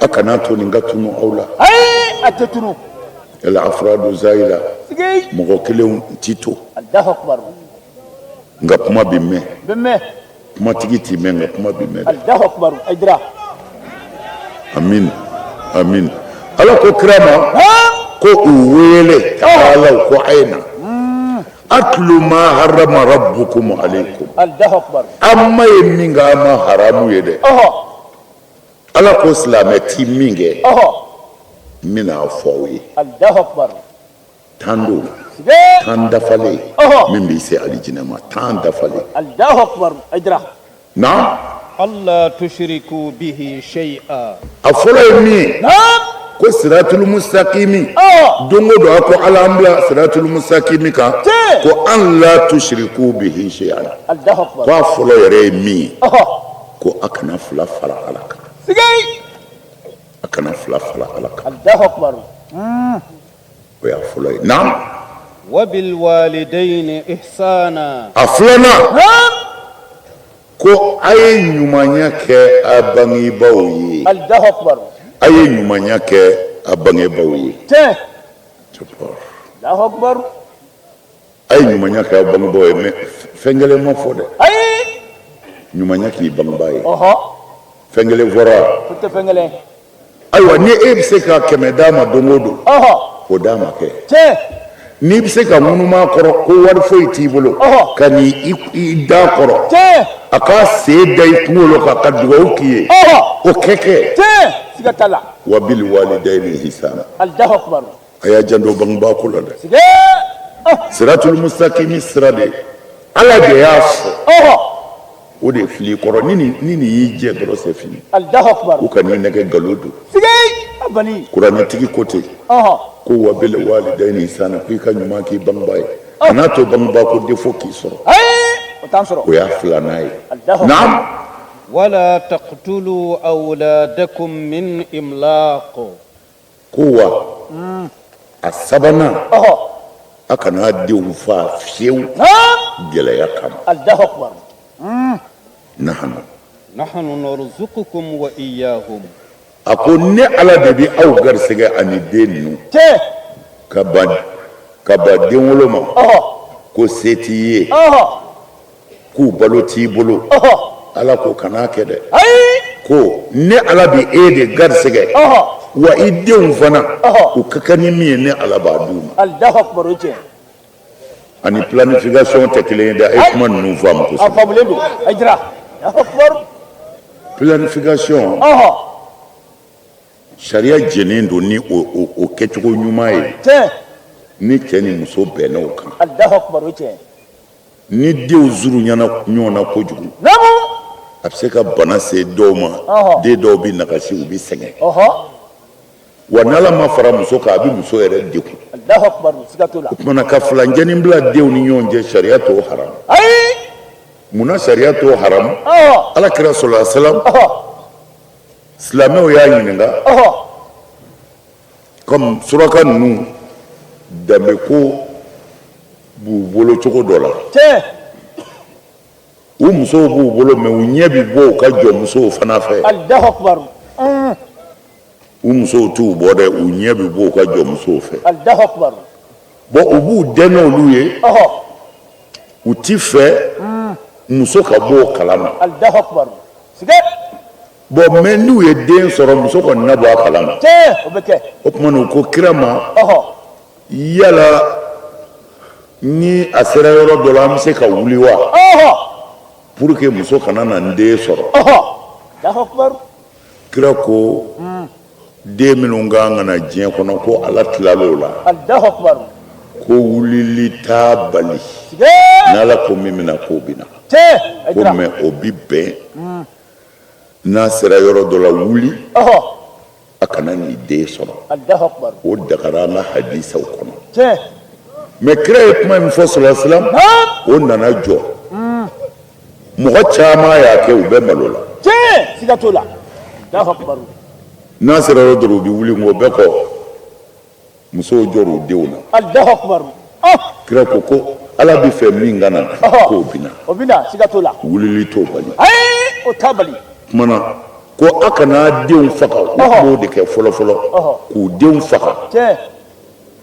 A kana to nin ka tunu aw la. Ayi, a tɛ tunu. El afradu zayila. Mɔgɔ kelenw ti to. Alahu akibaru. Nka kuma bɛ mɛn. Bɛ mɛn. Kumatigi ti mɛn nka kuma bɛ mɛn. Alahu akibaru Hayidara. Amin amin. Ala ko kira ma ko u wele ta'alaw ko a ye na. Atlu ma harrama rabbukum alaykum. Allahu akbar. An ma ye min kɛ an ma haramu ye dɛ. Ala ko silamɛ ti min kɛ. N bɛna fɔ aw ye. Allahu akbar. 10 don. 10 dafalen. Min b'i se alijinɛ ma 10 dafalen. Allahu akbar. Hayidara. Naam. Allah tushriku bihi shay'a. A fɔlɔ ye min ye. Ko siratul mustakimi. Don o don a ko Ala an bila siratul mustakimi kan. Ko an la tushriku bihi shay'an. Allahu akbar. Ko a fɔlɔ yɛrɛ ye min ye. Ko a kana fila fara Ala kan. A kana fila fara Ala kan. Allahu akbar. O y'a fɔlɔ ye. Naam. Wa bil walidayni ihsana. A filanan. Ko a ye ɲumanya kɛ a bangebaaw ye. Allahu akbar. A ye ɲumanya kɛ a bangebaaw ye. Tiɲɛ. Allahu akbar. A ye ɲumanya kɛ a bangebaaw ye mais fɛn kelen ma fɔ dɛ. Ayi. Ɲumanya k'i bangebaa ye. Fɛn kelen fɔra. O tɛ fɛn kelen. Ayiwa ni e bɛ se ka 100 d'a ma don o don. O d'a ma kɛ. Tiɲɛ. N'i bɛ se ka ŋunuma kɔrɔ ko wari foyi t'i bolo. Ka n'i da kɔrɔ. Tiɲɛ. A k'a sen da i kunkolo kan ka dugawu k'i ye. O kɛ kɛ. Tiɲɛ, siga t'a la. Wa bil walidayni ihsana. Allahu akbar. A y'a janto bangebaa ko la dɛ. Siratul mustakimi sira de Ala de y'a fɔ. O de fili kɔrɔ ni nin y'i jɛ dɔrɔn c'est fini. Allahu akbar. U kan'i nɛgɛ nkalon don. Abali. Kuranɛtigi ko ten. Ko wa bil walidayni ihsana ko i ka ɲuman k'i bangebaa ye. Kan'a to bangebaa ko défaut k'i sɔrɔ. O t'an sɔrɔ. O y'a filanan ye. Naam. Wala taqtulu awladakum min imlaq. Ko wa a sabanan a kana denw faa fiyewu gɛlɛya kama. Allahu akbar. Nahnu. Nahnu narzuqukum wa iyyahum. A ko ne Ala de bɛ aw garisɛgɛ ani den ninnu. Tiɲɛ. Ka ban den wolo ma. Ko se t'i ye. K'u balo t'i bolo. Ala ko kan'a kɛ dɛ. Ayi. Ko ne Ala bɛ e de garisɛgɛ. Wa i denw fana. U ka kan ni min ye ne Ala b'a d'u ma. Allahu akbar, o ye tiɲɛ. Ani planification tɛ kelen ye dɛ, a ye kuma ninnu faamu kosɛbɛ. A faamulen don, Hayidara. Allahu akbar. Planification. Sariya jɛnnen don ni o kɛcogo ɲuman ye. Tiɲɛ. Ni cɛ ni muso bɛnna o kan. Allahu akbar, o ye tiɲɛ. Ni denw surunyana ɲɔgɔn na kojugu. Naamu. A bɛ se ka bana se dɔw ma. Den dɔw bɛ nagasi, u bɛ sɛgɛn. Wa n'Ala ma fara muso kan, a bɛ muso yɛrɛ degun. Allahu akbar, siga t'o la. O tuma na ka filanjɛnin bila denw ni ɲɔgɔn cɛ, sariya t'o haramu. Ayi. Munna sariya t'o haramu? Ala kira sallallahu alaihi wasallam. Silamɛw y'a ɲininka. Comme suraka ninnu danbe ko b'u bolo cogo dɔ la. U musow b'u bolo, mais u ɲɛ bɛ bɔ u ka jɔnmusow fana fɛ. Allahu akbar. U musow t'u bɔ dɛ, u ɲɛ bɛ bɔ u ka jɔnmusow fɛ. Allahu akbar. Bon, u b'u dɛn n'olu ye. U ti fɛ muso ka bɔ o kalama. Allahu akbar. Bon, mais n'u ye den sɔrɔ, muso kɔni na bɔ a kalama. Tiɲɛ, o bɛ kɛ. O tuma na, u ko kira ma, yala ni a sera yɔrɔ dɔ la, an bɛ se ka wuli wa, pour que muso kana na n den sɔrɔ? Allahu akbar. Kira ko den minnu ka kan ka na diɲɛ kɔnɔ, ko Ala tilal'o la. Allahu akbar. Ko wulili t'a bali. N'Ala ko min bɛna, k'o bɛ na. Ko mais o bi bɛn n'a sera yɔrɔ dɔ la, wuli a kana n'i den sɔrɔ. Allahu akbar. O dagara an ka hadisaw kɔnɔ. Mais kira ye kuma min fɔ, sallallahu alaihi wasallam, o nana jɔ. Mɔgɔ caman y'a kɛ, u bɛ malo la. Tiɲɛ, siga t'o la. Allahu akbar. N'a sera yɔrɔ dɔ la, u bɛ wuli, nka o bɛɛ kɔ, musow jɔr'u denw na. Allahu akbar. Kira ko ko Ala bɛ fɛ min ka na, k'o bɛ na. O bɛ na, siga t'o la. Wulili t'o bali. Ayi, o t'a bali. Kuma na ko a kana denw faga, u tun b'o de kɛ fɔlɔ fɔlɔ, k'u denw faga.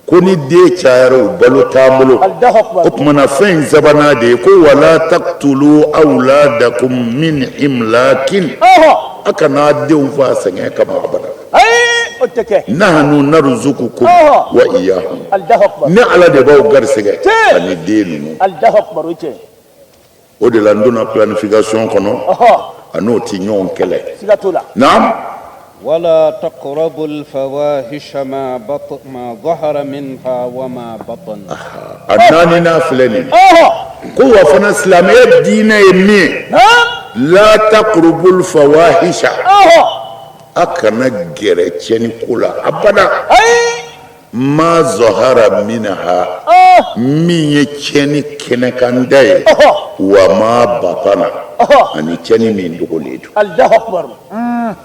Ko ni den cayara, u balo t'an bolo. O tuma na, fɛn in sabanan de ye ko wala taqtulu awladakum min imlakin, a kana denw fa sɛgɛn kama abada. O tɛ kɛ. Nahnu narzuqukum wa iyyahum. Ne Ala de b'aw garisɛgɛ ani den ninnu. Allahu akbar, o tiɲɛ. O de la n donna planification kɔnɔ, a n'o ti ɲɔgɔn kɛlɛ. Siga t'o la. Naam. Wala taqrabu al-fawahisha ma ma zahara minha wa ma batan. A naaninan filɛ nin ye. Ko wa fana silamɛya diinɛ ye min ye. La taqrabu al-fawahisha. A kana gɛrɛ tiɲɛni ko la abada. Ma zahara minha, min ye tiɲɛni kɛnɛkanda ye, wa ma batana, ani tiɲɛni min dogolen don. Allahu akbar.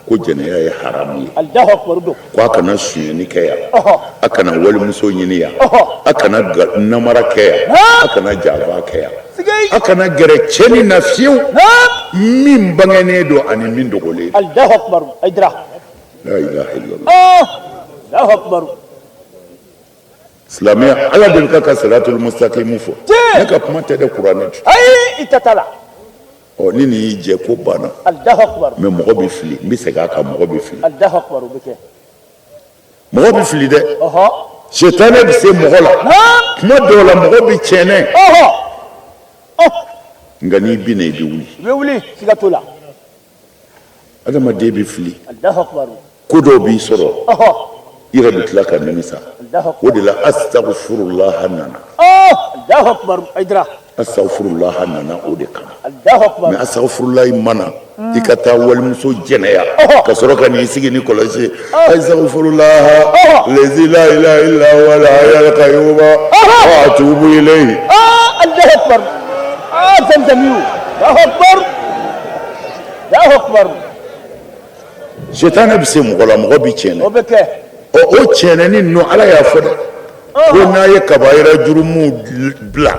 Ko jɛnɛya ye haramu ye. Allahu akbar don. Ko a kana sonyɛni kɛ yan, a kana walimuso ɲini yan, a kana namara kɛ yan, a kana janfa kɛ yan, a kana gɛrɛ tiɲɛni na fiyewu, min bangenen don ani min dogolen don. Allahu akbar. Ayidara. La ilaha illallah. Allahu akbar. Silamɛya, Ala de bɛ ka siratul mustaqimu fɔ. Ne ka kuma tɛ dɛ, kuranɛ tɛ. Ayi, i ta t'a la. Ɔ, ni nin y'i jɛ, ko banna. Allahu akbar. Mais mɔgɔ bɛ fili, n bɛ segin a kan, mɔgɔ bɛ fili. Allahu akbar, o bɛ kɛ. Mɔgɔ bɛ fili dɛ. Sitanɛ bɛ se mɔgɔ la. Kuma dɔw la, mɔgɔ bɛ tiɲɛ. Nka n'i binna, i bɛ wuli. I bɛ wuli, siga t'o la. Adamaden bɛ fili. Allahu akbar. Ko dɔw b'i sɔrɔ, i yɛrɛ bɛ tila ka nimisa. O de la astaghfirullah nana. Allahu akbar. Ayidara. Astaghfirullah nana o de kama. Allahu akbar. Mais astaghfirullah mana i ka taa walimuso jɛnɛya ka sɔrɔ ka n'i sigi ni kɔlɔsi ye. Astaghfirullah lazi la ilaha illa huwa al-hayyul qayyum wa atubu ilayhi. Allahu akbar. Zamzamiyu. Allahu akbar. Allahu akbar. Sitanɛ bɛ se mɔgɔ la, mɔgɔ bɛ tiɲɛ. O bɛ kɛ. Ɔ, o tiɲɛni ninnu, Ala y'a fɔ dɛ, ko n'a ye kabayira jurumu bila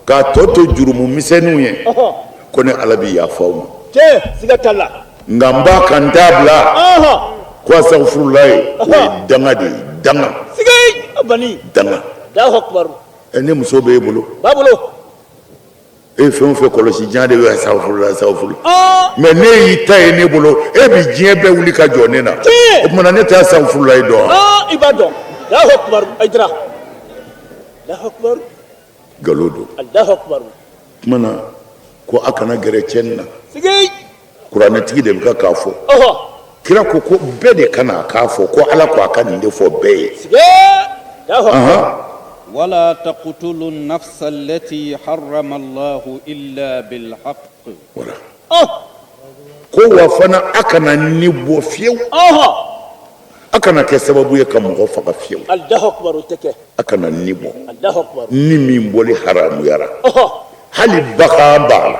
k'a tɔ to jurumu misɛnninw ye, ko ne Ala bɛ yafa aw ma. Tiɲɛ, siga t'a la. Nka n b'a kan, n t'a bila. Ko astaghfirullah, o ye danga de ye, danga. Sigi bani. Danga. Allahu akbar. Ɛ, ne muso b'e bolo. B'a bolo. E fɛn o fɛn kɔlɔsi jan de bɛ astaghfirullah astaghfirullah. Mais ne y'i ta ye ne bolo, e bɛ diɲɛ bɛɛ wuli ka jɔ ne na. O tuma na, ne tɛ astaghfirullah dɔn wa? I b'a dɔn. Allahu akbar. Ayidara. Allahu akbar. Nkalon don. Allahu akbar. Tuma na ko a kana gɛrɛ tiɲɛni na. Sigi. Kuranɛtigi de bɛ k'a fɔ. Kira ko ko bɛɛ de kana k'a fɔ ko Ala ko a ka nin de fɔ bɛɛ ye. Sigi. Allahu akbar. Wala taqtulu an-nafsa allati harrama Allahu illa bil haqq. Voilà. Ko wa fana a kana ni bɔ fiyewu. A kana kɛ sababu ye ka mɔgɔ faga fiyewu. Allahu akbar, o tɛ kɛ. A kana ni bɔ. Allahu akbar. Ni min bɔli haramuyara. Hali bagan b'a la.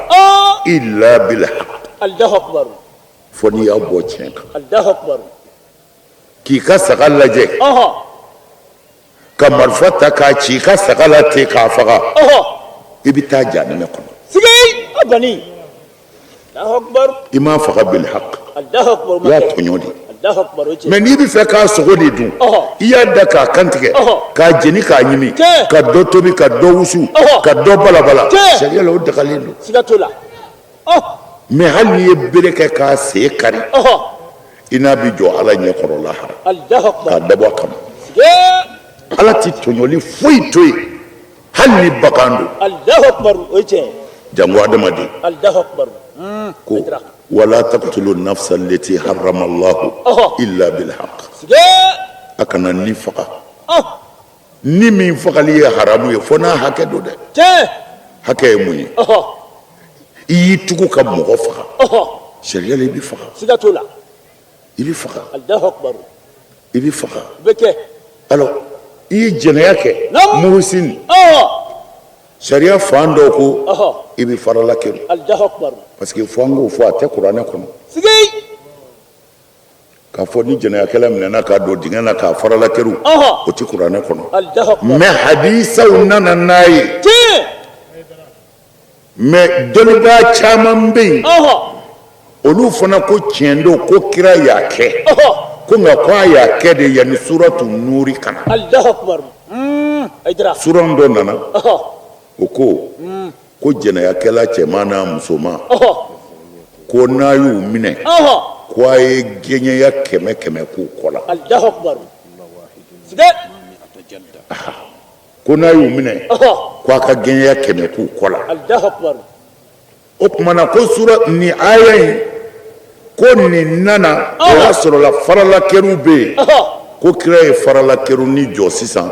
Illa bil haqq. Allahu akbar. Fo n'i y'a bɔ tiɲɛ kan. Allahu akbar. K'i ka saga lajɛ. Ka marifa ta k'a ci i ka saga la ten k'a faga, i bɛ taa jahanama kɔnɔ. I m'a faga bil haq, i y'a tɔɲɔ de. Mais n'i bɛ fɛ k'a sogo de dun, i y'a da k'a kantigɛ, k'a jeni, k'a ɲimi, ka dɔ tobi, ka dɔ wusu, ka dɔ balabala, sariya la o dagalen don. Mais hali n'i ye bere kɛ k'a sen kari, i n'a bɛ jɔ Ala ɲɛ kɔrɔ lahara k'a dabɔ a kama. Ala tɛ tɔɲɔli foyi to yen, hali ni bagan don, janko adamaden. Ko wala taqtulu nafsa allati harrama Allahu illa bil haqq. A kana ni faga, ni min fagali ye haramu ye, fo n'a hakɛ don dɛ. Hakɛ ye mun ye? I y'i tugu ka mɔgɔ faga, sariya la i bɛ faga. Siga t'o la. I bɛ faga. Alahu akubaru. I bɛ faga. O bɛ kɛ. Alors, i ye jɛnɛya kɛ, muhusini, sariya fan dɔw ko i bɛ farala kɛrun. Alahu akubaru. Parce que fo an k'o fɔ, a tɛ kuranɛ kɔnɔ. K'a fɔ ni jɛnɛyakɛla minɛna k'a don dingɛ na k'a farala kɛrun, o tɛ kuranɛ kɔnɔ. Mais hadisaw nana n'a ye. Mais dɔnnibaa caman bɛ yen, olu fana ko tiɲɛ don, ko kira y'a kɛ, ko nka ko a y'a kɛ de yanni suratu nuri ka na. Suran dɔ nana, o ko ko jɛnɛyakɛla cɛman n'a musoman, ko n'a y'u minɛ, ko a ye gɛɲɛya 100 100 k'u kɔ la. Ko n'a y'u minɛ, ko a ka gɛɲɛya 100 k'u kɔ la. O tuma na, ko sura nin aya in, ko nin nana, o y'a sɔrɔla faralakɛru bɛ yen, ko kira ye faralakɛruni jɔ sisan,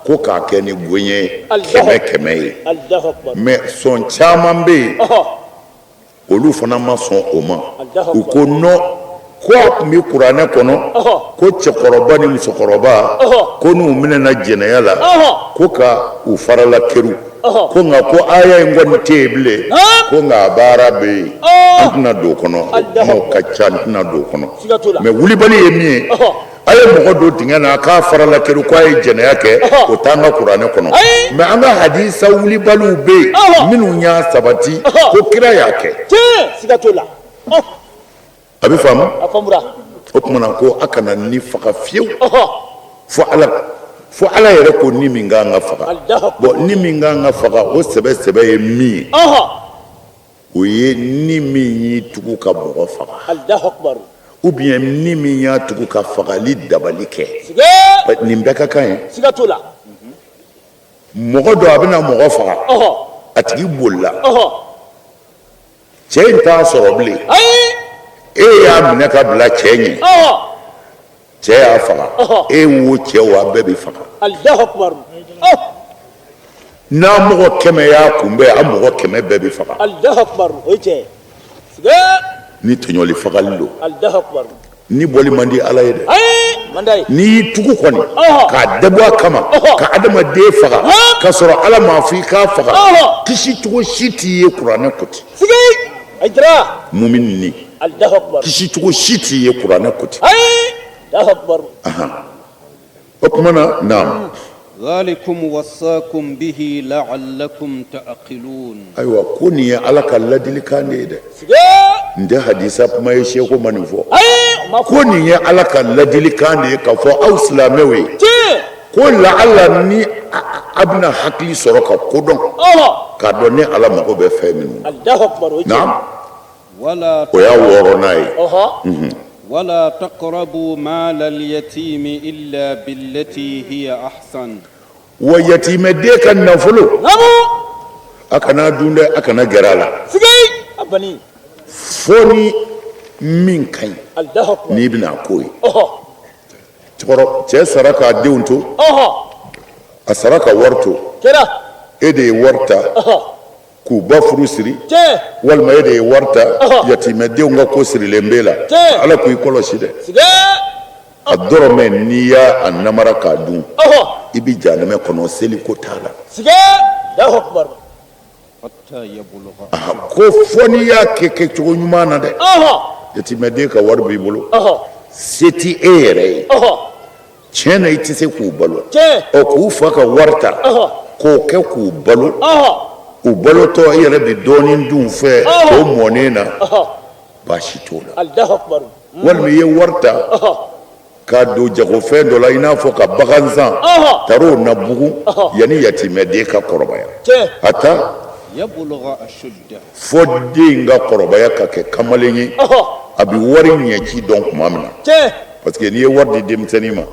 ko k'a kɛ ni gɛɲɛ 100 100 ye. Mais sɔn caman bɛ yen, olu fana ma sɔn o ma. U ko non, ko a tun bɛ kuranɛ kɔnɔ ko cɛkɔrɔba ni musokɔrɔba, ko n'u minɛna jɛnɛya la, ko ka u farala keru, ko nka ko aya in kɔni tɛ yen bilen, ko nka a baara bɛ yen. An tɛna don o kɔnɔ, o kumaw ka ca, an tɛna don o kɔnɔ. Mais wulibali ye min ye, a ye mɔgɔ don dingɛ na k'a farala keru ko a ye jɛnɛya kɛ, o t'an ka kuranɛ kɔnɔ. Mais an ka hadisa wulibaliw bɛ yen minnu y'a sabati ko kira y'a kɛ. Siga t'o la. A bɛ faamu. O tuma na, ko a kana ni faga fiyewu fo Ala, fo Ala yɛrɛ ko ni min kan ka faga. Bon, ni min kan ka faga, o sɛbɛ sɛbɛ ye min ye, o ye ni min y'i tugu ka mɔgɔ faga, ou bien ni min y'a tugu ka fagali dabali kɛ. Nin bɛɛ ka kan ye. Siga t'o la. Mɔgɔ dɔ, a bɛna mɔgɔ faga, a tigi bolila, cɛ in t'a sɔrɔ bilen, e y'a minɛ ka bila cɛ ɲɛ, cɛ y'a faga, e wo, cɛ wo, a bɛɛ bɛ faga. N'a mɔgɔ 100 y'a kunbɛn, a mɔgɔ 100 bɛɛ bɛ faga. Ni tɔɲɔli fagali don, ni bɔli man di Ala ye dɛ. N'i y'i tugu kɔni k'a dabɔ a kama ka adamaden faga k'a sɔrɔ Ala m'a fɔ i k'a faga, kisi cogo si t'i ye. Kuranɛ ko ten. Mumini ni kisi cogo si t'i ye, kuranɛ ko ten. O tuma na, naam. Dhalikum wasaakum bihi la'allakum ta'qilun. Ayiwa, ko nin ye Ala ka ladilikan de ye dɛ. Nin tɛ hadisa kuma ye, seko ma nin fɔ. Ko nin ye Ala ka ladilikan de ye k'a fɔ aw silamɛw ye, ko laala ni a bɛna hakili sɔrɔ ka ko dɔn, k'a dɔn ne Ala mago bɛ fɛn minnu na. O y'a wɔɔrɔnan ye. Wala taqrabu malal yatimi illa billati hiya ahsan. Wa yatimɛden ka nafolo, a kana dun dɛ, a kana gɛrɛ a la fo ni min ka ɲi n'i bɛna k'o ye. Cɛkɔrɔ, cɛ sara k'a denw to, a sara ka wari to, e de ye wari ta k'u ba furu siri, walima e de ye wari ta, yatimɛdenw ka ko sirilen b'e la, Ala k'i kɔlɔsi dɛ. A dɔrɔmɛ, n'i y'a namara k'a dun, i bɛ jahanamɛ kɔnɔ, seli ko t'a la. Ko fo n'i y'a kɛ kɛcogo ɲuman na dɛ. Yatimɛden ka wari b'i bolo, se tɛ e yɛrɛ ye. Tiɲɛ na, i tɛ se k'u balo. Ɔ, k'u fa ka wari ta k'o kɛ k'u balo, u balotɔ, i yɛrɛ bɛ dɔɔnin dun fɛ o mɔnen na, baasi t'o la. Walima i ye wari ta k'a don jagofɛn dɔ la, i n'a fɔ ka bagan san, taar'o na bugu yanni yatimɛden ka kɔrɔbaya, hatta fɔ den ka kɔrɔbaya ka kɛ kamalen ye, a bɛ wari ɲɛci dɔn tuma min na. Parce que n'i ye wari di denmisɛnnin ma,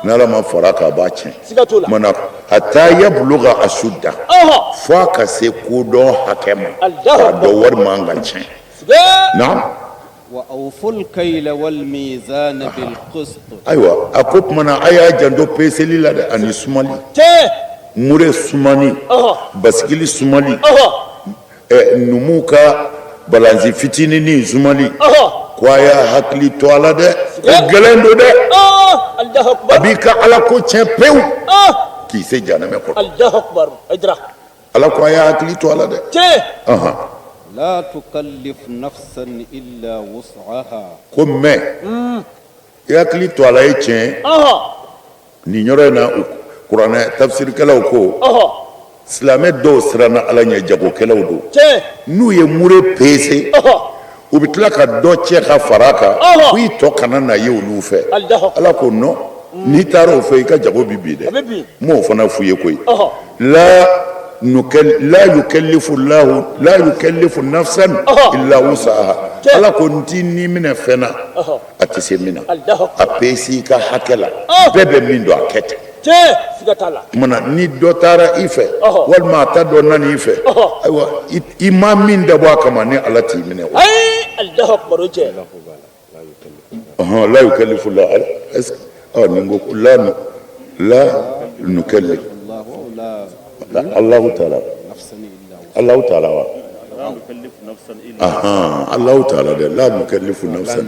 n'Ala ma fara k'a b'a tiɲɛ mana. Hatta yabluga ashudda, fo a ka se kodɔn hakɛ ma k'a dɔn wari man ka tiɲɛ. Naam. Wa awful kayla wal mizana bil qist. Ayiwa, a ko tuma na, a y'a janto peseli la dɛ, ani sumali. Mure sumani, basikili sumali, numuw ka balansi fitinin sumali, ko a y'a hakili to a la dɛ, ko gɛlɛn don dɛ. A b'i ka Ala ko tiɲɛ pewu k'i se janɛmɛ kɔnɔ. Ala ko a y'a hakili to a la dɛ. La tukallif nafsan illa wus'aha. Ko mais i hakili to a la, ye tiɲɛ. Nin yɔrɔ in na, kuranɛ tafsirikɛlaw ko silamɛ dɔw siranna Ala ɲɛ, jagokɛlaw don. N'u ye mure pese, u bɛ tila ka dɔ cɛ ka fara a kan ko i tɔ kana na ye olu fɛ. Ala ko non, n'i taara o fɛ, i ka jago bɛ bin dɛ. N m'o fana f'u ye koyi. La la yukallifu lahu la yukallifu nafsan illa wusaha. Ala ko n t'i ni minɛ fɛn na a tɛ se min na. A pese i ka hakɛ la, bɛɛ bɛ min dɔn, a kɛ ten. Tuma na ni dɔ taara i fɛ, walima a ta dɔ nana i fɛ, ayiwa, i ma min dabɔ a kama, ni Ala t'i minɛ o. Ɔhɔn, la yukallifu la, est-ce que nin ko la la nukallif Allahu taala, Allahu taala wa, ahan, Allahu taala dɛ. La nukallifu nafsan,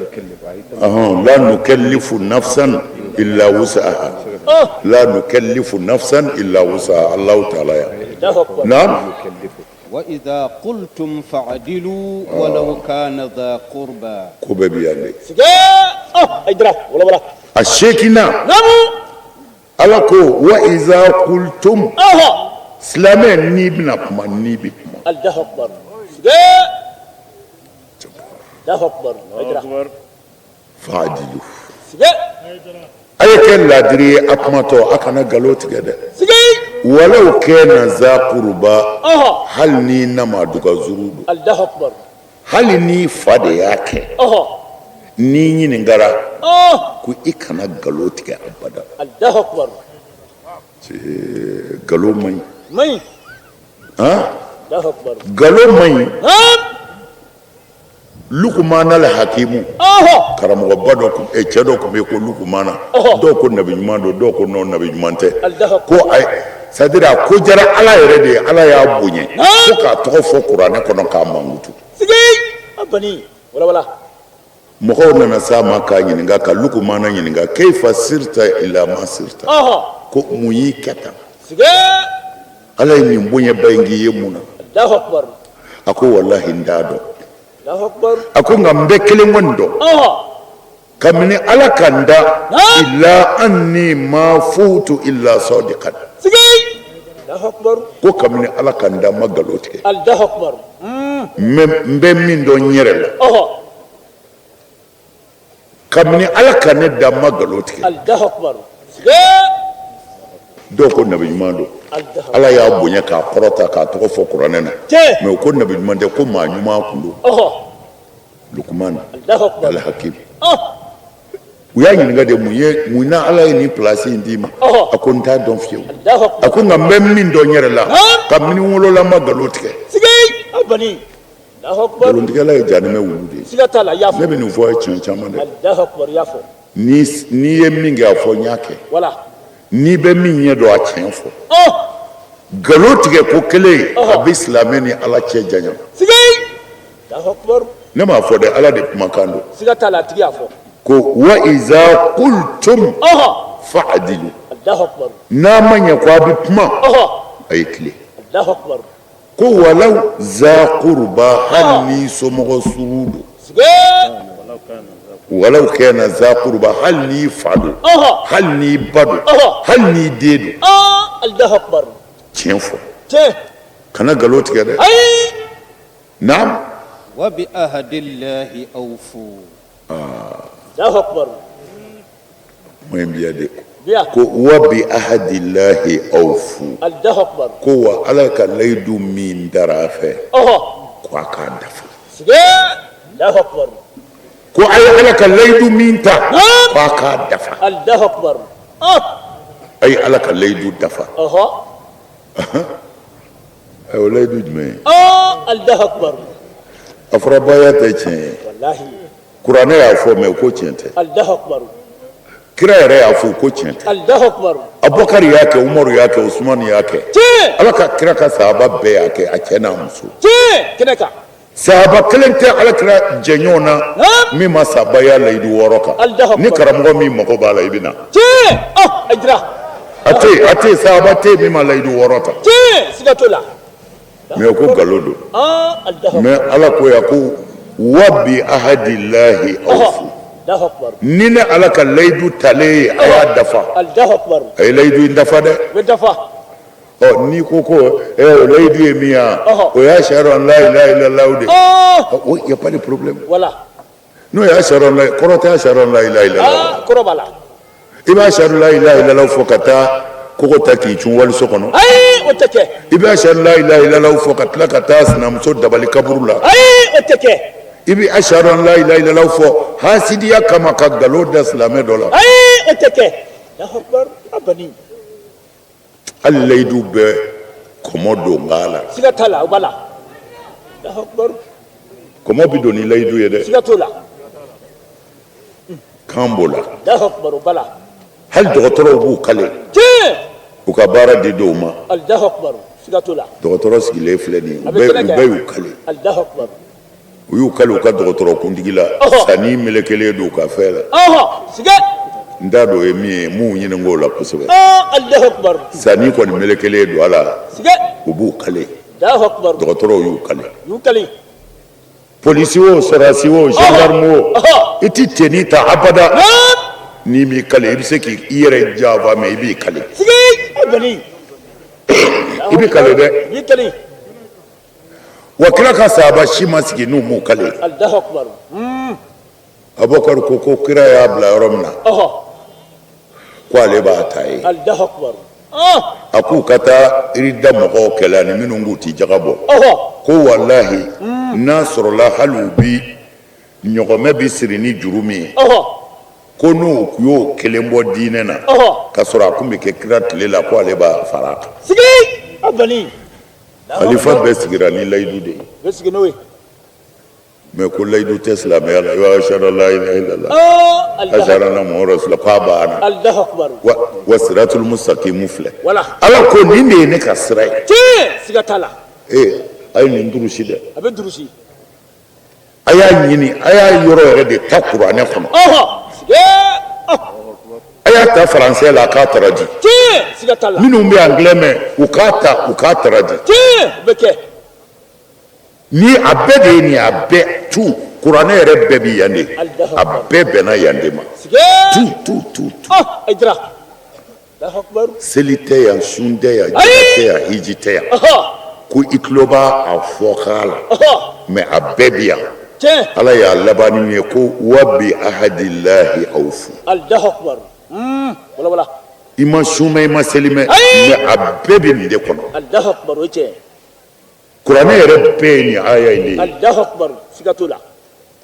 ahan, la nukallifu nafsan illa wusaha, la nukallifu nafsan illa wusaha, Allahu taala ya. Naam. Wa idha qultum fa'dilu walau kana dha qurba. Ko bɛɛ bi yan de. A seeginna, Ala ko wa iza qultum, silamɛ, n'i bɛna kuma, n'i bɛ kuma, fa'dilu, a ye kɛ laadiri ye a kumatɔ, a kana nkalon tigɛ dɛ. Walaw kana za qurba, hali n'i namaduga zuru don, hali n'i fa de y'a kɛ, n'i ɲininkara, ko i kana nkalon tigɛ abada. Nkalon man ɲi, nkalon man ɲi. Lukumana la hakimu, karamɔgɔba dɔ, cɛ dɔ tun bɛ yen ko Lukumana. Dɔw ko nabi ɲuman don, dɔw ko non, nabi ɲuman tɛ. Ko c'est à dire a ko diyara Ala yɛrɛ de ye, Ala y'a bonya fo k'a tɔgɔ fɔ kuranɛ kɔnɔ k'a mankutu. Mɔgɔw nana s'a ma k'a ɲininka, ka Lukumana ɲininka: keifa sirta ila ma sirta? Ko mun y'i kɛ tan? Ala ye nin bonyaba in k'i ye mun na? A ko walahi, n t'a dɔn. A ko nka n bɛ kelen kɔni dɔn: kabini Ala ka n da, illa anni ma futu illa sadiqan. Ko kabini Ala ka n da, n ma nkalon tigɛ. N bɛ min dɔn n yɛrɛ la, kabini Ala ka ne da, n ma nkalon tigɛ. Dɔw ko nabi ɲuman don, Ala y'a bonya k'a kɔrɔta k'a tɔgɔ fɔ kuranɛ na. Mais ko nabi ɲuman tɛ, ko maa ɲuman kun don, Lukumana Alhakim. U y'a ɲininka de mun ye, mun na Ala ye nin place in d'i ma? A ko n t'a dɔn fiyewu. A ko nka n bɛ min dɔn n yɛrɛ la, kabini n wolola, n ma nkalon tigɛ. Nkalontigɛla ye janɛmɛ wulu de ye. Ne bɛ nin fɔ a ye tiɲɛ caman dɛ. N'i ye min kɛ, a fɔ n y'a kɛ. N'i bɛ min ɲɛ dɔn, a tiɲɛ fɔ. Nkalon tigɛ ko kelen, a bɛ silamɛ ni Ala cɛ janya. Ne m'a fɔ dɛ, Ala de kumakan don. Ko wa iza qultum fa'dilu, n'a ma ɲɛ ko a bɛ kuma, a ye tilen. Ko walaw za qurba, hali ni somɔgɔ surun don. Walaw kana za kuruba, hali n'i fa don, hali n'i ba don, hali n'i den don. Allahu akbar. Tiɲɛ fɔ, kana nkalon tigɛ dɛ. Naam. Wa bi ahadillahi awfu. Allahu akbar. Kuma in biya de ko wa bi ahadillahi awfu. Allahu akbar. Ko wa Ala ka layidu min dara a fɛ, ko a k'a dafa. Allahu akbar. Ko a ye Ala ka layidu min ta, ko a k'a dafa. Allahu akbar. A ye Ala ka layidu dafa. O layidu jumɛn ye? Allahu akbar. A fɔra baya tɛ tiɲɛ ye. Wallahi. Kuranɛ y'a fɔ, mais ko tiɲɛ tɛ. Allahu akbar. Kira yɛrɛ y'a fɔ ko tiɲɛ tɛ. Allahu akbar. Abubakar y'a kɛ, Umaru y'a kɛ, Usumani y'a kɛ. Tiɲɛ. Ala ka kira ka sahaba bɛɛ y'a kɛ, a cɛ n'a muso. Tiɲɛ kɛnɛ kan. Sahaba kelen tɛ ala kira jɛɲɔgɔn na min ma sa baya layidu 6 kan. Ni karamɔgɔ min mago b'a la, i bɛ na. Tiɲɛ. A jira. A tɛ yen, a tɛ yen, sahaba tɛ yen min ma layidu 6 ta. Tiɲɛ, siga t'o la. Mais ko nkalon don. Mais Ala ko yan ko wa bi ahadillahi awfu. Ni ne Ala ka layidu talen ye, a y'a dafa. A ye layidu in dafa dɛ. Ɔ n'i ko ko o layidu ye min ye, o ye ashadu an la ilaha illallah de ye. O y a pas de problème. Voilà. N'o ye ashadu an la, kɔrɔ tɛ ashadu an la ilaha illallah. Kɔrɔ b'a la. I bɛ ashadu la ilaha illallah fɔ ka taa kogo ta k'i cun waliso kɔnɔ. Ayi, o tɛ kɛ. I bɛ ashadu la ilaha illallah fɔ ka tila ka taa sinamuso dabali kaburu la. Ayi, o tɛ kɛ. I bɛ ashadu an la ilaha illallah fɔ hasidiya kama ka nkalon da silamɛ dɔ la. Ayi, o tɛ kɛ. Allahu akbar, abani. Hali layidu bɛ kɔmɔ don nka la. Siga t'a la, o b'a la. Allahu akbar. Kɔmɔ bɛ don ni layidu ye dɛ. Siga t'o la. Kan b'o la. Allahu akbar, o b'a la. Hali dɔgɔtɔrɔw b'u kale. Tiɲɛ. U ka baara di dɔw ma. Allahu akbar, siga t'o la. Dɔgɔtɔrɔ sigilen filɛ nin ye, u bɛɛ y'u kale. Allahu akbar. U y'u kale u ka dɔgɔtɔrɔ kuntigi la. Sanni melekelen don u ka fɛn la. Siga. N t'a dɔn o ye min ye, m'u ɲininka o la kosɛbɛ. Allahu akbar. Sanni kɔni melekelen don a la. Siga. U b'u kale. Allahu akbar. Dɔgɔtɔrɔw y'u kale. U y'u kale. Polisi o, sɔrɔdasi o, gendarme o, i ti tenue ta abada. N'i m'i kale, i bɛ se k'i yɛrɛ janfa, mais i b'i kale. I b'i kale dɛ. I b'i kale. Wa kira ka sahaba si ma sigi n'u m'u kale. Allahu akbar. Abubakar ko kira y'a bila yɔrɔ min na, ko ale b'a ta ye. Allahu akbar. A k'u ka taa irida mɔgɔw kɛlɛ ani minnu k'u ti jaga bɔ. Ko walahi n'a sɔrɔla hali u bi ɲɔgɔmɛ bi siri ni juru min ye, ko n'u y'o kelen bɔ diinɛ na, k'a sɔrɔ a kun bɛ kɛ kira tile la, ko ale b'a fara a kan. Sigi a bani. Khalifa bɛɛ sigira ni layidu de ye. Bɛɛ sigi n'o ye. Mais ko layidu tɛ silamɛya la. I b'a ashadu la ilaha illallah, ashadu anna muhammadu rasulullah, k'a banna. Allahu akbar. Wa siratul mustaqimu filɛ. Voilà. Ala ko nin de ye ne ka sira ye. Tiɲɛ, siga t'a la. Ee, a ye nin durusi dɛ. A bɛ durusi. A y'a ɲini, a y'a yɔrɔ yɛrɛ de ta kuranɛ kɔnɔ. A y'a ta faransɛ la, a k'a traduit. Tiɲɛ, siga t'a la. Minnu bɛ anglais mɛn, u k'a ta, u k'a traduit. Tiɲɛ, o bɛ kɛ. Ni a bɛɛ de ye nin ye, a bɛɛ tout kuranɛ yɛrɛ bɛɛ bi yan de, a bɛɛ bɛnna yan de ma. Tout tout tout tout. Seli tɛ yan, sun tɛ yan, jaka tɛ yan, hiji tɛ yan. Ko i tulo b'a a fɔ k'a la, mais a bɛɛ bi yan. Ala y'a laban ni ye ko wa bi ahadillahi awfu. Allahu akbar. Wala wala. I ma sun mɛn, i ma seli mɛn, mais a bɛɛ bɛ nin de kɔnɔ. Allahu akbar, o ye tiɲɛ. Kuranɛ yɛrɛ bɛɛ ye nin aya in de ye. Allahu akbar, siga t'o la.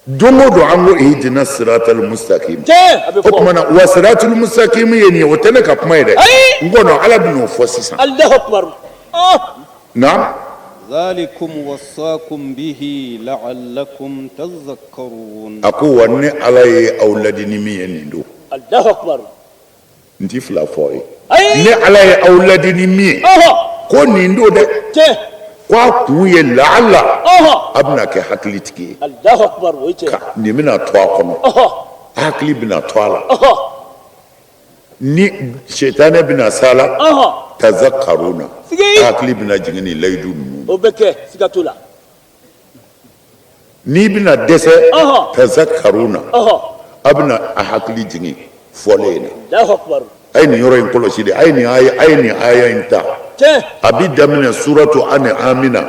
Don o don an ko ihdina siratal mustaqim. Tiɲɛ, a bɛ fɔ. O tuma na wa siratul mustaqim ye nin ye, o tɛ ne ka kuma ye dɛ. N kɔnɔ Ala bɛn'o fɔ sisan. Allahu akbar. Naam. Zalikum wasaakum bihi la'allakum tazakkarun. A ko wa ne Ala ye aw ladi ni min ye nin don. Allahu akbar. N ti fila fɔ aw ye. Ne Ala ye aw ladi ni min ye. Ko nin don dɛ. Tiɲɛ. Ko a kun ye laala a bɛna kɛ hakilitigi ye. Allahu akbar, o ye tiɲɛ. Nin bɛna to a kɔnɔ. Hakili bɛna to a la. Ni sitanɛ bɛna s'a la. Tazakkaruna. Hakili bɛna jigin nin layidu ninnu. O bɛ kɛ, siga t'o la. N'i bɛna dɛsɛ. Tazakkaruna. A bɛna a hakili jigin fɔlen in na. Alahu akibaru. A ye nin yɔrɔ in kɔlɔsi dɛ, a ye nin aya, a ye nin aya in ta. Tiɲɛ. A bi daminɛ suratu An'ami na.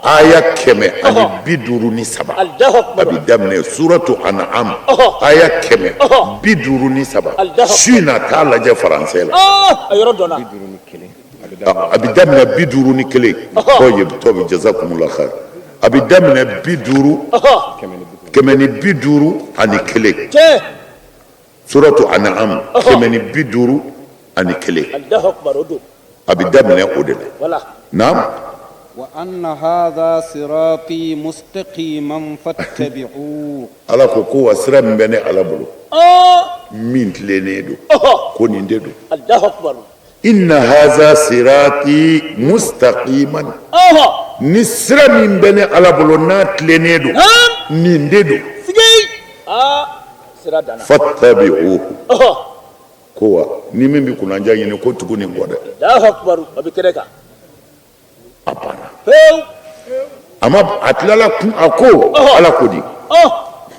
Aya 153. Alahu A akibaru. bi daminɛ suratu An'am. Aya 153. Alahu. Su in na, t'a lajɛ faransɛ la. A yɔrɔ dɔnna. A bi daminɛ 51. Tɔyib tɔbi jazakumullah khair. A bi daminɛ bi duuru 151. Tiɲɛ. Suratu An'am 151. Alahu akibaru, o don. A bi daminɛ o de la. Voilà. Naam. وأن هذا صراطي مستقيما فاتبعوه Ala ko ko wa sira min bɛ ne Ala bolo, min tilennen don, ko nin de don. Alahu akibaru. Inna haza sirati mustaqiman. Ni sira min bɛ ne Ala bolo n'a tilennen don, nin de don. Sigi. Sira danna. Fattabi'uhu. Ko wa ni min bɛ kunnandiya ɲini, ko tugu nin kɔ dɛ. Alahu akibaru, a bɛ kɛnɛ kan. A banna. Pewu. A ma a tilala kun, a ko Ala ko di.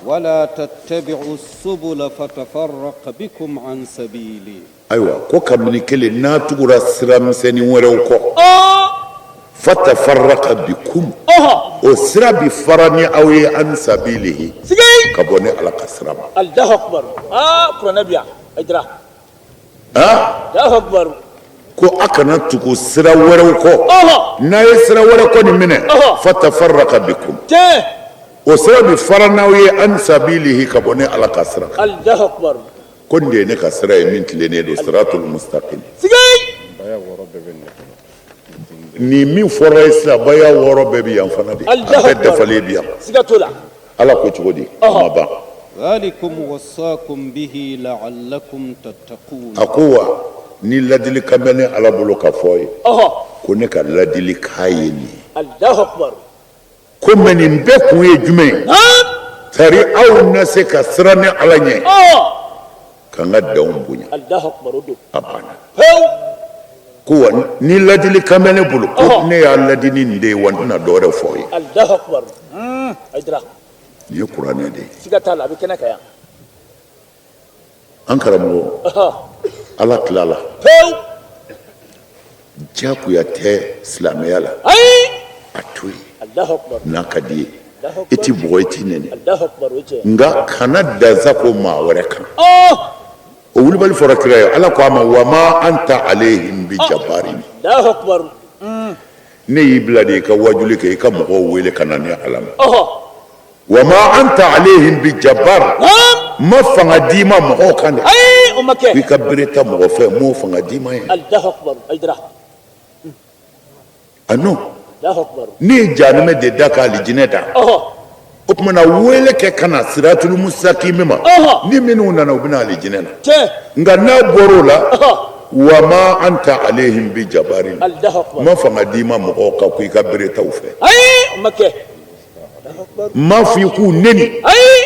ولا تتبعوا السبل فتفرق بكم عن سبيلي Ayiwa, ko kabini kelen n'a tugura sira misɛnnin wɛrɛw kɔ, fatafarraqa bikum, o sira bi fara ni aw ye, an sabilihi, Sigi. ka bɔ ne Ala ka sira ma. Alahu akibaru. Kuranɛ bi yan. Ayidara. Han. Alahu akibaru. Ko a kana tugu sira wɛrɛw kɔ. N'a ye sira wɛrɛ kɔ nin minɛ, fatafarraqa bikum, Tiɲɛ. o sira bi fara n'aw ye, an sabilihi, ka bɔ ne Ala ka sira kan. Alahu akibaru. Ko nin de ye ne ka sira ye min tilennen don, siratul mustaqim. Sigi. Nin min fɔra ye sisan, baya wɔɔrɔ bɛɛ bɛ yan fana de, a Alahu bɛɛ akibaru. dafalen bɛ yan. Siga t'o la. Ala ko cogo di? A ma ban. ذلكم وصاكم به لعلكم تتقون A ko wa ni ladilikan bɛ ne Ala bolo ka fɔ ye, ko ne ka ladilikan ye nin ye. Alahu akibaru. Ko mɛ nin bɛɛ kun ye jumɛn ye? Tari aw na se ka siran ne Ala ɲɛ, ka n ka danw bonya. Alahu akibaru, o don. A banna. Pewu. Ko wa ni ladilikan bɛ ne bolo, ko ne y'a ladi ni nin de ye, wa n tɛna dɔ wɛrɛ fɔ aw ye. Alahu akibaru. Ayidara. Nin ye kuranɛ de ye. Siga t'a la, a bɛ kɛnɛ kan yan. An karamɔgɔ, Ala tilala. Pewu. Diyagoya tɛ silamɛya la. Ayi. A to yen. Alahu akibaru. N'a ka di ye, i ti bugɔ, i ti nɛni. Alahu akibaru, o tiɲɛ. Nka kana dansago maa wɛrɛ kan. O wulibali fɔra kira ye, Ala ko a ma: wa ma anta alayhim bi jabarin. Alahu akibaru. Ne y'i bila de i ka wajuli kɛ, i ka mɔgɔw wele ka na ne Ala ma. Wa ma anta alayhim bi jabar, ma fanga d'i ma mɔgɔw kan dɛ. Ayi, o ma kɛ. I ka bere ta mɔgɔ fɛ, m'o fanga d'i ma ye. Alahu akibaru, Ayidara. A non. Alahu akibaru. Ne ye jahanamɛ de da k'alijinɛ da. O tuma na, wele kɛ ka na siratul mustaqim ma. Ni minnu nana, u bɛna alijinɛ na. Tiɲɛ. Nka n'a bɔr'o la, wa ma anta alayhim bi jabarin, Alahu akibaru. ma fanga d'i ma mɔgɔw kan ko i ka bere ta u fɛ. Ayi, o ma kɛ. N m'a fɔ i k'u neni. Ayi.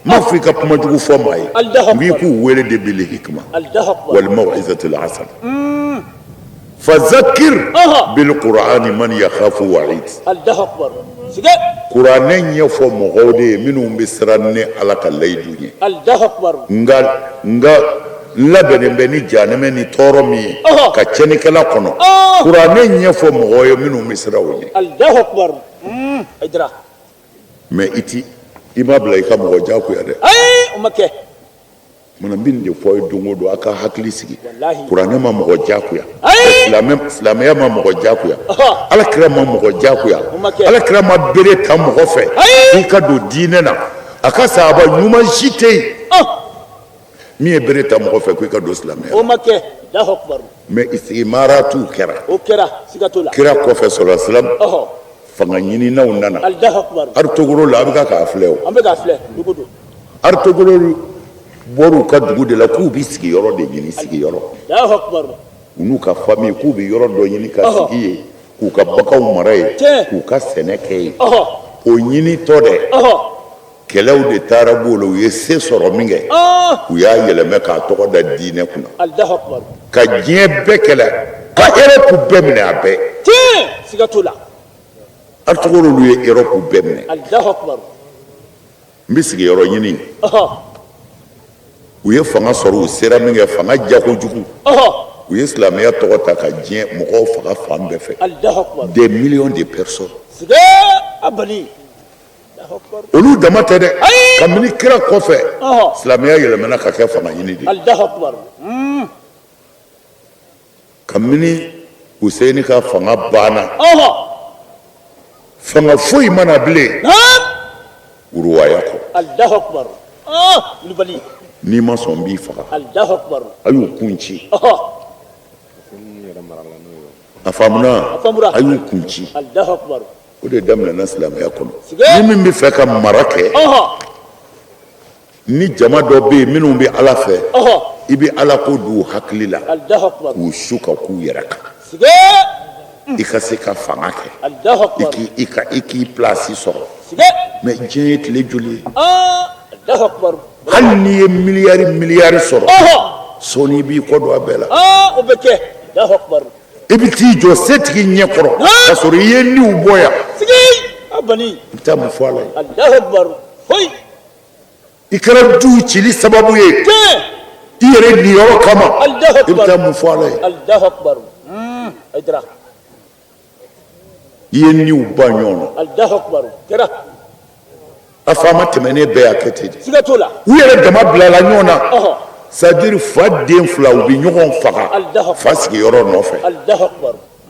N m'a fɔ i ka kuma jugu fɔ maa ye. Alahu N b'i k'u wele de bil hikma Alahu akibaru. wal maw'izatil hasana, fazakir bil qur'ani man yakhafu wa'id. Alahu akibaru. Sige. Kuranɛ ɲɛfɔ mɔgɔw de ye minnu bɛ siran ne Ala ka layidu ɲɛ. Alahu akibaru. Nka n labɛnnen bɛ ni jahanamɛ ni tɔɔrɔ min ye ka tiɲɛnikɛla kɔnɔ, kuranɛ ɲɛfɔ mɔgɔw ye minnu bɛ siran o ɲɛ. Alahu akibaru. Ayidara. Mɛ i ti i m'a bila i ka mɔgɔ diyagoya dɛ. Ayi, o ma kɛ. Mana n bɛ nin de fɔ aw ye don o don, a ka hakili sigi. Walahi. Kuranɛ ma mɔgɔ diyagoya. Ayi. Silamɛya ma mɔgɔ diyagoya. Ala kira ma mɔgɔ diyagoya. O ma kɛ. Ala kira ma bere ta mɔgɔ fɛ Ayi. k'i ka don diinɛ na. A ka sahaba ɲuman si tɛ yen min ye bere ta mɔgɔ fɛ k'i ka don silamɛya. O ma kɛ. Alahu akibaru. Mɛ isigimaratuw kɛra. O kɛra, siga t'o la. Kira kɔfɛ, sɔrɔ silam, fanga ɲininaw nana. Alahu akibaru. Aritogoro la, a bɛ k'a filɛ o. An bɛ k'a filɛ dugu don. Aritogoro bɔr'u ka dugu de la k'u bɛ sigiyɔrɔ de ɲini, sigiyɔrɔ. Alahu akibaru. U n'u ka famille, k'u bɛ yɔrɔ dɔ ɲini ka sigi yen, k'u ka baganw mara yen, k'u ka sɛnɛ kɛ yen. O ɲinitɔ dɛ, kɛlɛw de taara b'o la. U ye se sɔrɔ min kɛ, u y'a yɛlɛmɛ k'a tɔgɔ da diinɛ kunna, Alahu akibaru. ka diɲɛ bɛɛ kɛlɛ, ka Europe bɛɛ minɛ, a bɛɛ. Tiɲɛ, siga t'o la. Aritogoro ye Europe bɛɛ minɛ. Alahu akibaru. N bɛ sigiyɔrɔ ɲini. U ye fanga sɔrɔ, u sera min kɛ, fanga diya kojugu, u ye silamɛya tɔgɔ ta ka diɲɛ mɔgɔw faga fan bɛɛ fɛ, des millions de personnes. Olu dama tɛ dɛ, kabini kira kɔfɛ, silamɛya yɛlɛmana ka kɛ fanga ɲini de ye. Kabini Huseyini ka fanga banna, fanga foyi ma na bilen ruwaya kɔ. N'i ma sɔn, n b'i faga. A y'u kun ci. A faamuna? A y'u kun ci. O de daminɛna silamɛya kɔnɔ. Ni min bɛ fɛ ka mara kɛ, ni jama dɔ bɛ yen minnu bɛ Ala fɛ, i bɛ Ala ko don u hakili la k'u su ka k'u yɛrɛ kan, i ka se ka fanga kɛ, i k'i place sɔrɔ. Mais diɲɛ ye tile joli ye? Hali n'i ye miliyari miliyari sɔrɔ, sɔɔni i b'i kɔ don a bɛɛ la. I bɛ t'i jɔ setigi ɲɛ kɔrɔ k'a sɔrɔ i ye niw bɔ yan, i bɛ taa mun fɔ Ala ye? I kɛra duw cili sababu ye i yɛrɛ niyɔrɔ kama, i bɛ taa mun fɔ Ala ye? I ye niw ban ɲɔgɔn na. A faama tɛmɛnen bɛɛ y'a kɛ ten de. U yɛrɛ dama bilala ɲɔgɔn na, c'est à dire fa den fila, u bɛ ɲɔgɔn faga fa sigiyɔrɔ nɔfɛ.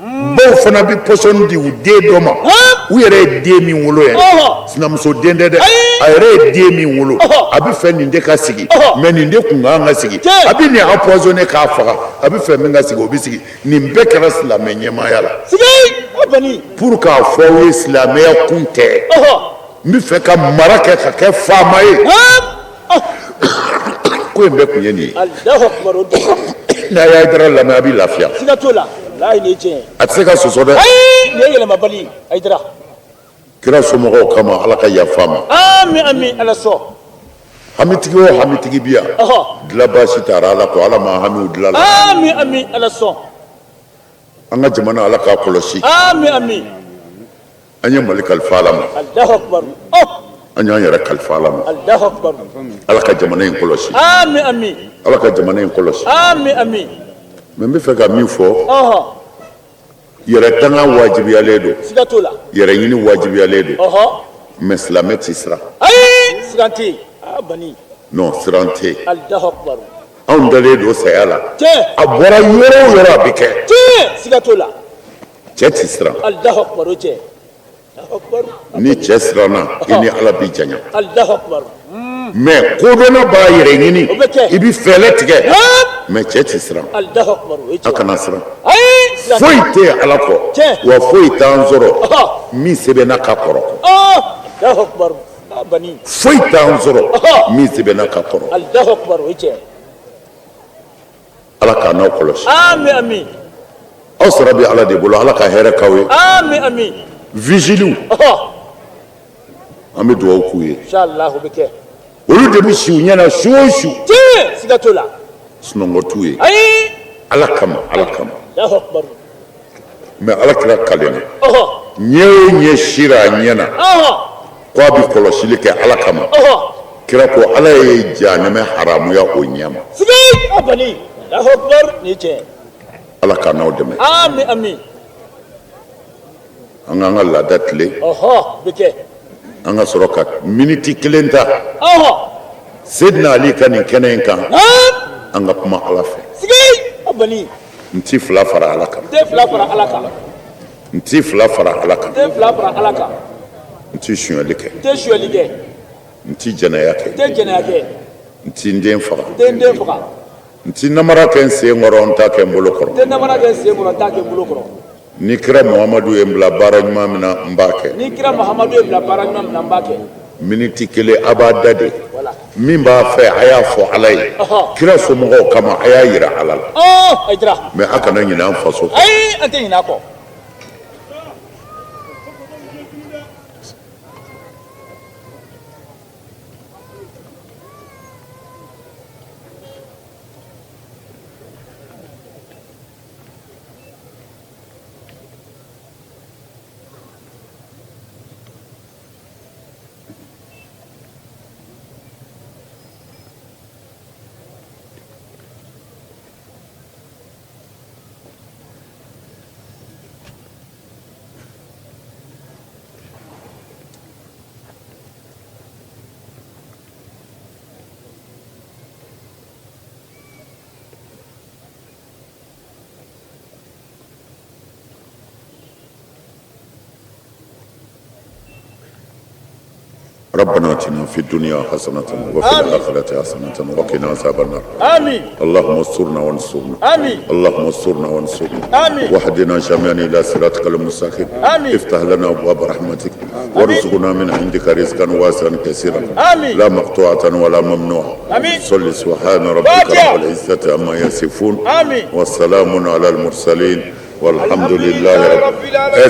Baw fana bɛ pɔsɔni di u den dɔ ma, u yɛrɛ ye den min wolo yɛrɛ, sinamuso den tɛ dɛ, a yɛrɛ ye den min wolo, a bɛ fɛ nin de ka sigi, mais nin de kun kan ka sigi, a bɛ nin empoisonné k'a faga, a bɛ fɛ min ka sigi, o bɛ sigi. Nin bɛɛ kɛra silamɛ ɲɛmaaya la pour k'a fɔ aw ye, silamɛya kun tɛ n bɛ fɛ ka mara kɛ ka kɛ faama ye. Ko in bɛɛ kun ye nin ye. N'a y'a Hayidara lamɛn, a bɛ lafiya. Siga t'o la, walayi nin ye tiɲɛ ye. A tɛ se ka sɔsɔ dɛ. Ayi, nin ye yɛlɛmabali ye, Hayidara. Kira somɔgɔw kama, Ala ka yafa ma. Ami ami, Ala sɔn. Hamitigi o hamitigi bi yan, dilan baasi taara Ala kɔ, Ala ma hamiw dilan la. Ami ami, Ala sɔn. An ka jamana, Ala k'a kɔlɔsi. Ami ami. An ye Mali kalifa Ala ma. An y'an yɛrɛ kalifa Ala ma. Ala ka jamana in kɔlɔsi. Ami ami. Ala ka jamana in kɔlɔsi. Ami ami. Mais n bɛ fɛ ka min fɔ, yɛrɛ tanga wajibiyalen don. Siga t'o la. Yɛrɛ ɲini wajibiyalen don. Mais silamɛ tɛ siran. Ayi, siran tɛ yen. Bani. Non, siran tɛ yen. Alahu akibaru. Anw dalen don saya la. Tiɲɛ. A bɔra yɔrɔ o yɔrɔ, a bɛ kɛ. Tiɲɛ, siga t'o la. Cɛ tɛ siran. Alahu akibaru, cɛ. Ni cɛ siranna, i ni Ala b'i janya. Alahu akibaru. Mais kodɔnna b'a yɛrɛ ɲini, i bɛ fɛɛrɛ tigɛ, mais cɛ tɛ siran. Alahu akibaru. A kana siran. Ayi. Foyi tɛ Ala kɔ, wa foyi t'an sɔrɔ min sɛbɛnna ka kɔrɔ. Alahu akibaru. Foyi t'an sɔrɔ min sɛbɛnna ka kɔrɔ. Alahu akibaru, o ye tiɲɛ. Ala k'an n'aw kɔlɔsi. Ami ami. Aw sara bɛ Ala de bolo, Ala ka hɛrɛ k'aw ye. Ami ami. Vigiliw, an bɛ dugawu k'u ye. Inshallah, o bɛ kɛ. Olu de bɛ si u ɲɛ na su o su. Tiɲɛ, siga t'o la. Sunɔgɔ t'u ye. Ayi. Ala kama, Ala kama. Alahu akibaru. Mais Ala kira kalenna. Ɲɛ o ɲɛ sira a ɲɛ na ko a bɛ kɔlɔsili kɛ Ala kama. Kira ko Ala ye jahanɛmɛ haramuya o ɲɛ ma. Sigi a bani. Alahu akibaru, nin ye tiɲɛ. Ala k'an n'aw dɛmɛ. Ami ami. An k'an ka laada tilen. Bɛ kɛ. An ka sɔrɔ ka miniti kelen ta. Seydina Ali ka nin kɛnɛ in kan. An ka kuma Ala fɛ. Sigi a bani. N ti fila fara Ala kan. N tɛ fila fara Ala kan. N ti fila fara Ala kan. N tɛ fila fara Ala kan. N ti sonyali kɛ. N tɛ sonyali kɛ. N ti jɛnɛya kɛ. N tɛ jɛnɛya kɛ. N ti n den faga. N tɛ n den faga. N ti namara kɛ n sen kɔrɔ, n t'a kɛ n bolo kɔrɔ. N tɛ namara kɛ n sen kɔrɔ, n t'a kɛ n bolo kɔrɔ. Ni kira Muhamadu ye n bila baara ɲuman min na, n b'a kɛ. Ni kira Muhamadu ye n bila baara ɲuman min na, n b'a kɛ. Miniti kelen, a b'a da de. Min b'a fɛ, a y'a fɔ Ala ye. Kira somɔgɔw kama, a y'a yira Ala la. Hayidara. Mais a kana ɲinɛ an faso kɔ. Ayi, an tɛ ɲinɛ a kɔ. ربنا اتنا في الدنيا حسنة وفي الآخرة حسنة وقنا عذاب النار. آمين. اللهم استرنا وانصرنا. آمين. اللهم استرنا وانصرنا. آمين. واهدنا جميعا إلى صراطك المستقيم. آمين. افتح لنا أبواب رحمتك وارزقنا من عندك رزقا واسعا كثيرا. آمين. لا مقطوعة ولا ممنوعة. آمين. صل سبحان ربك فاتحة. رب العزة عما يصفون. آمين. والسلام على المرسلين والحمد لله رب العالمين.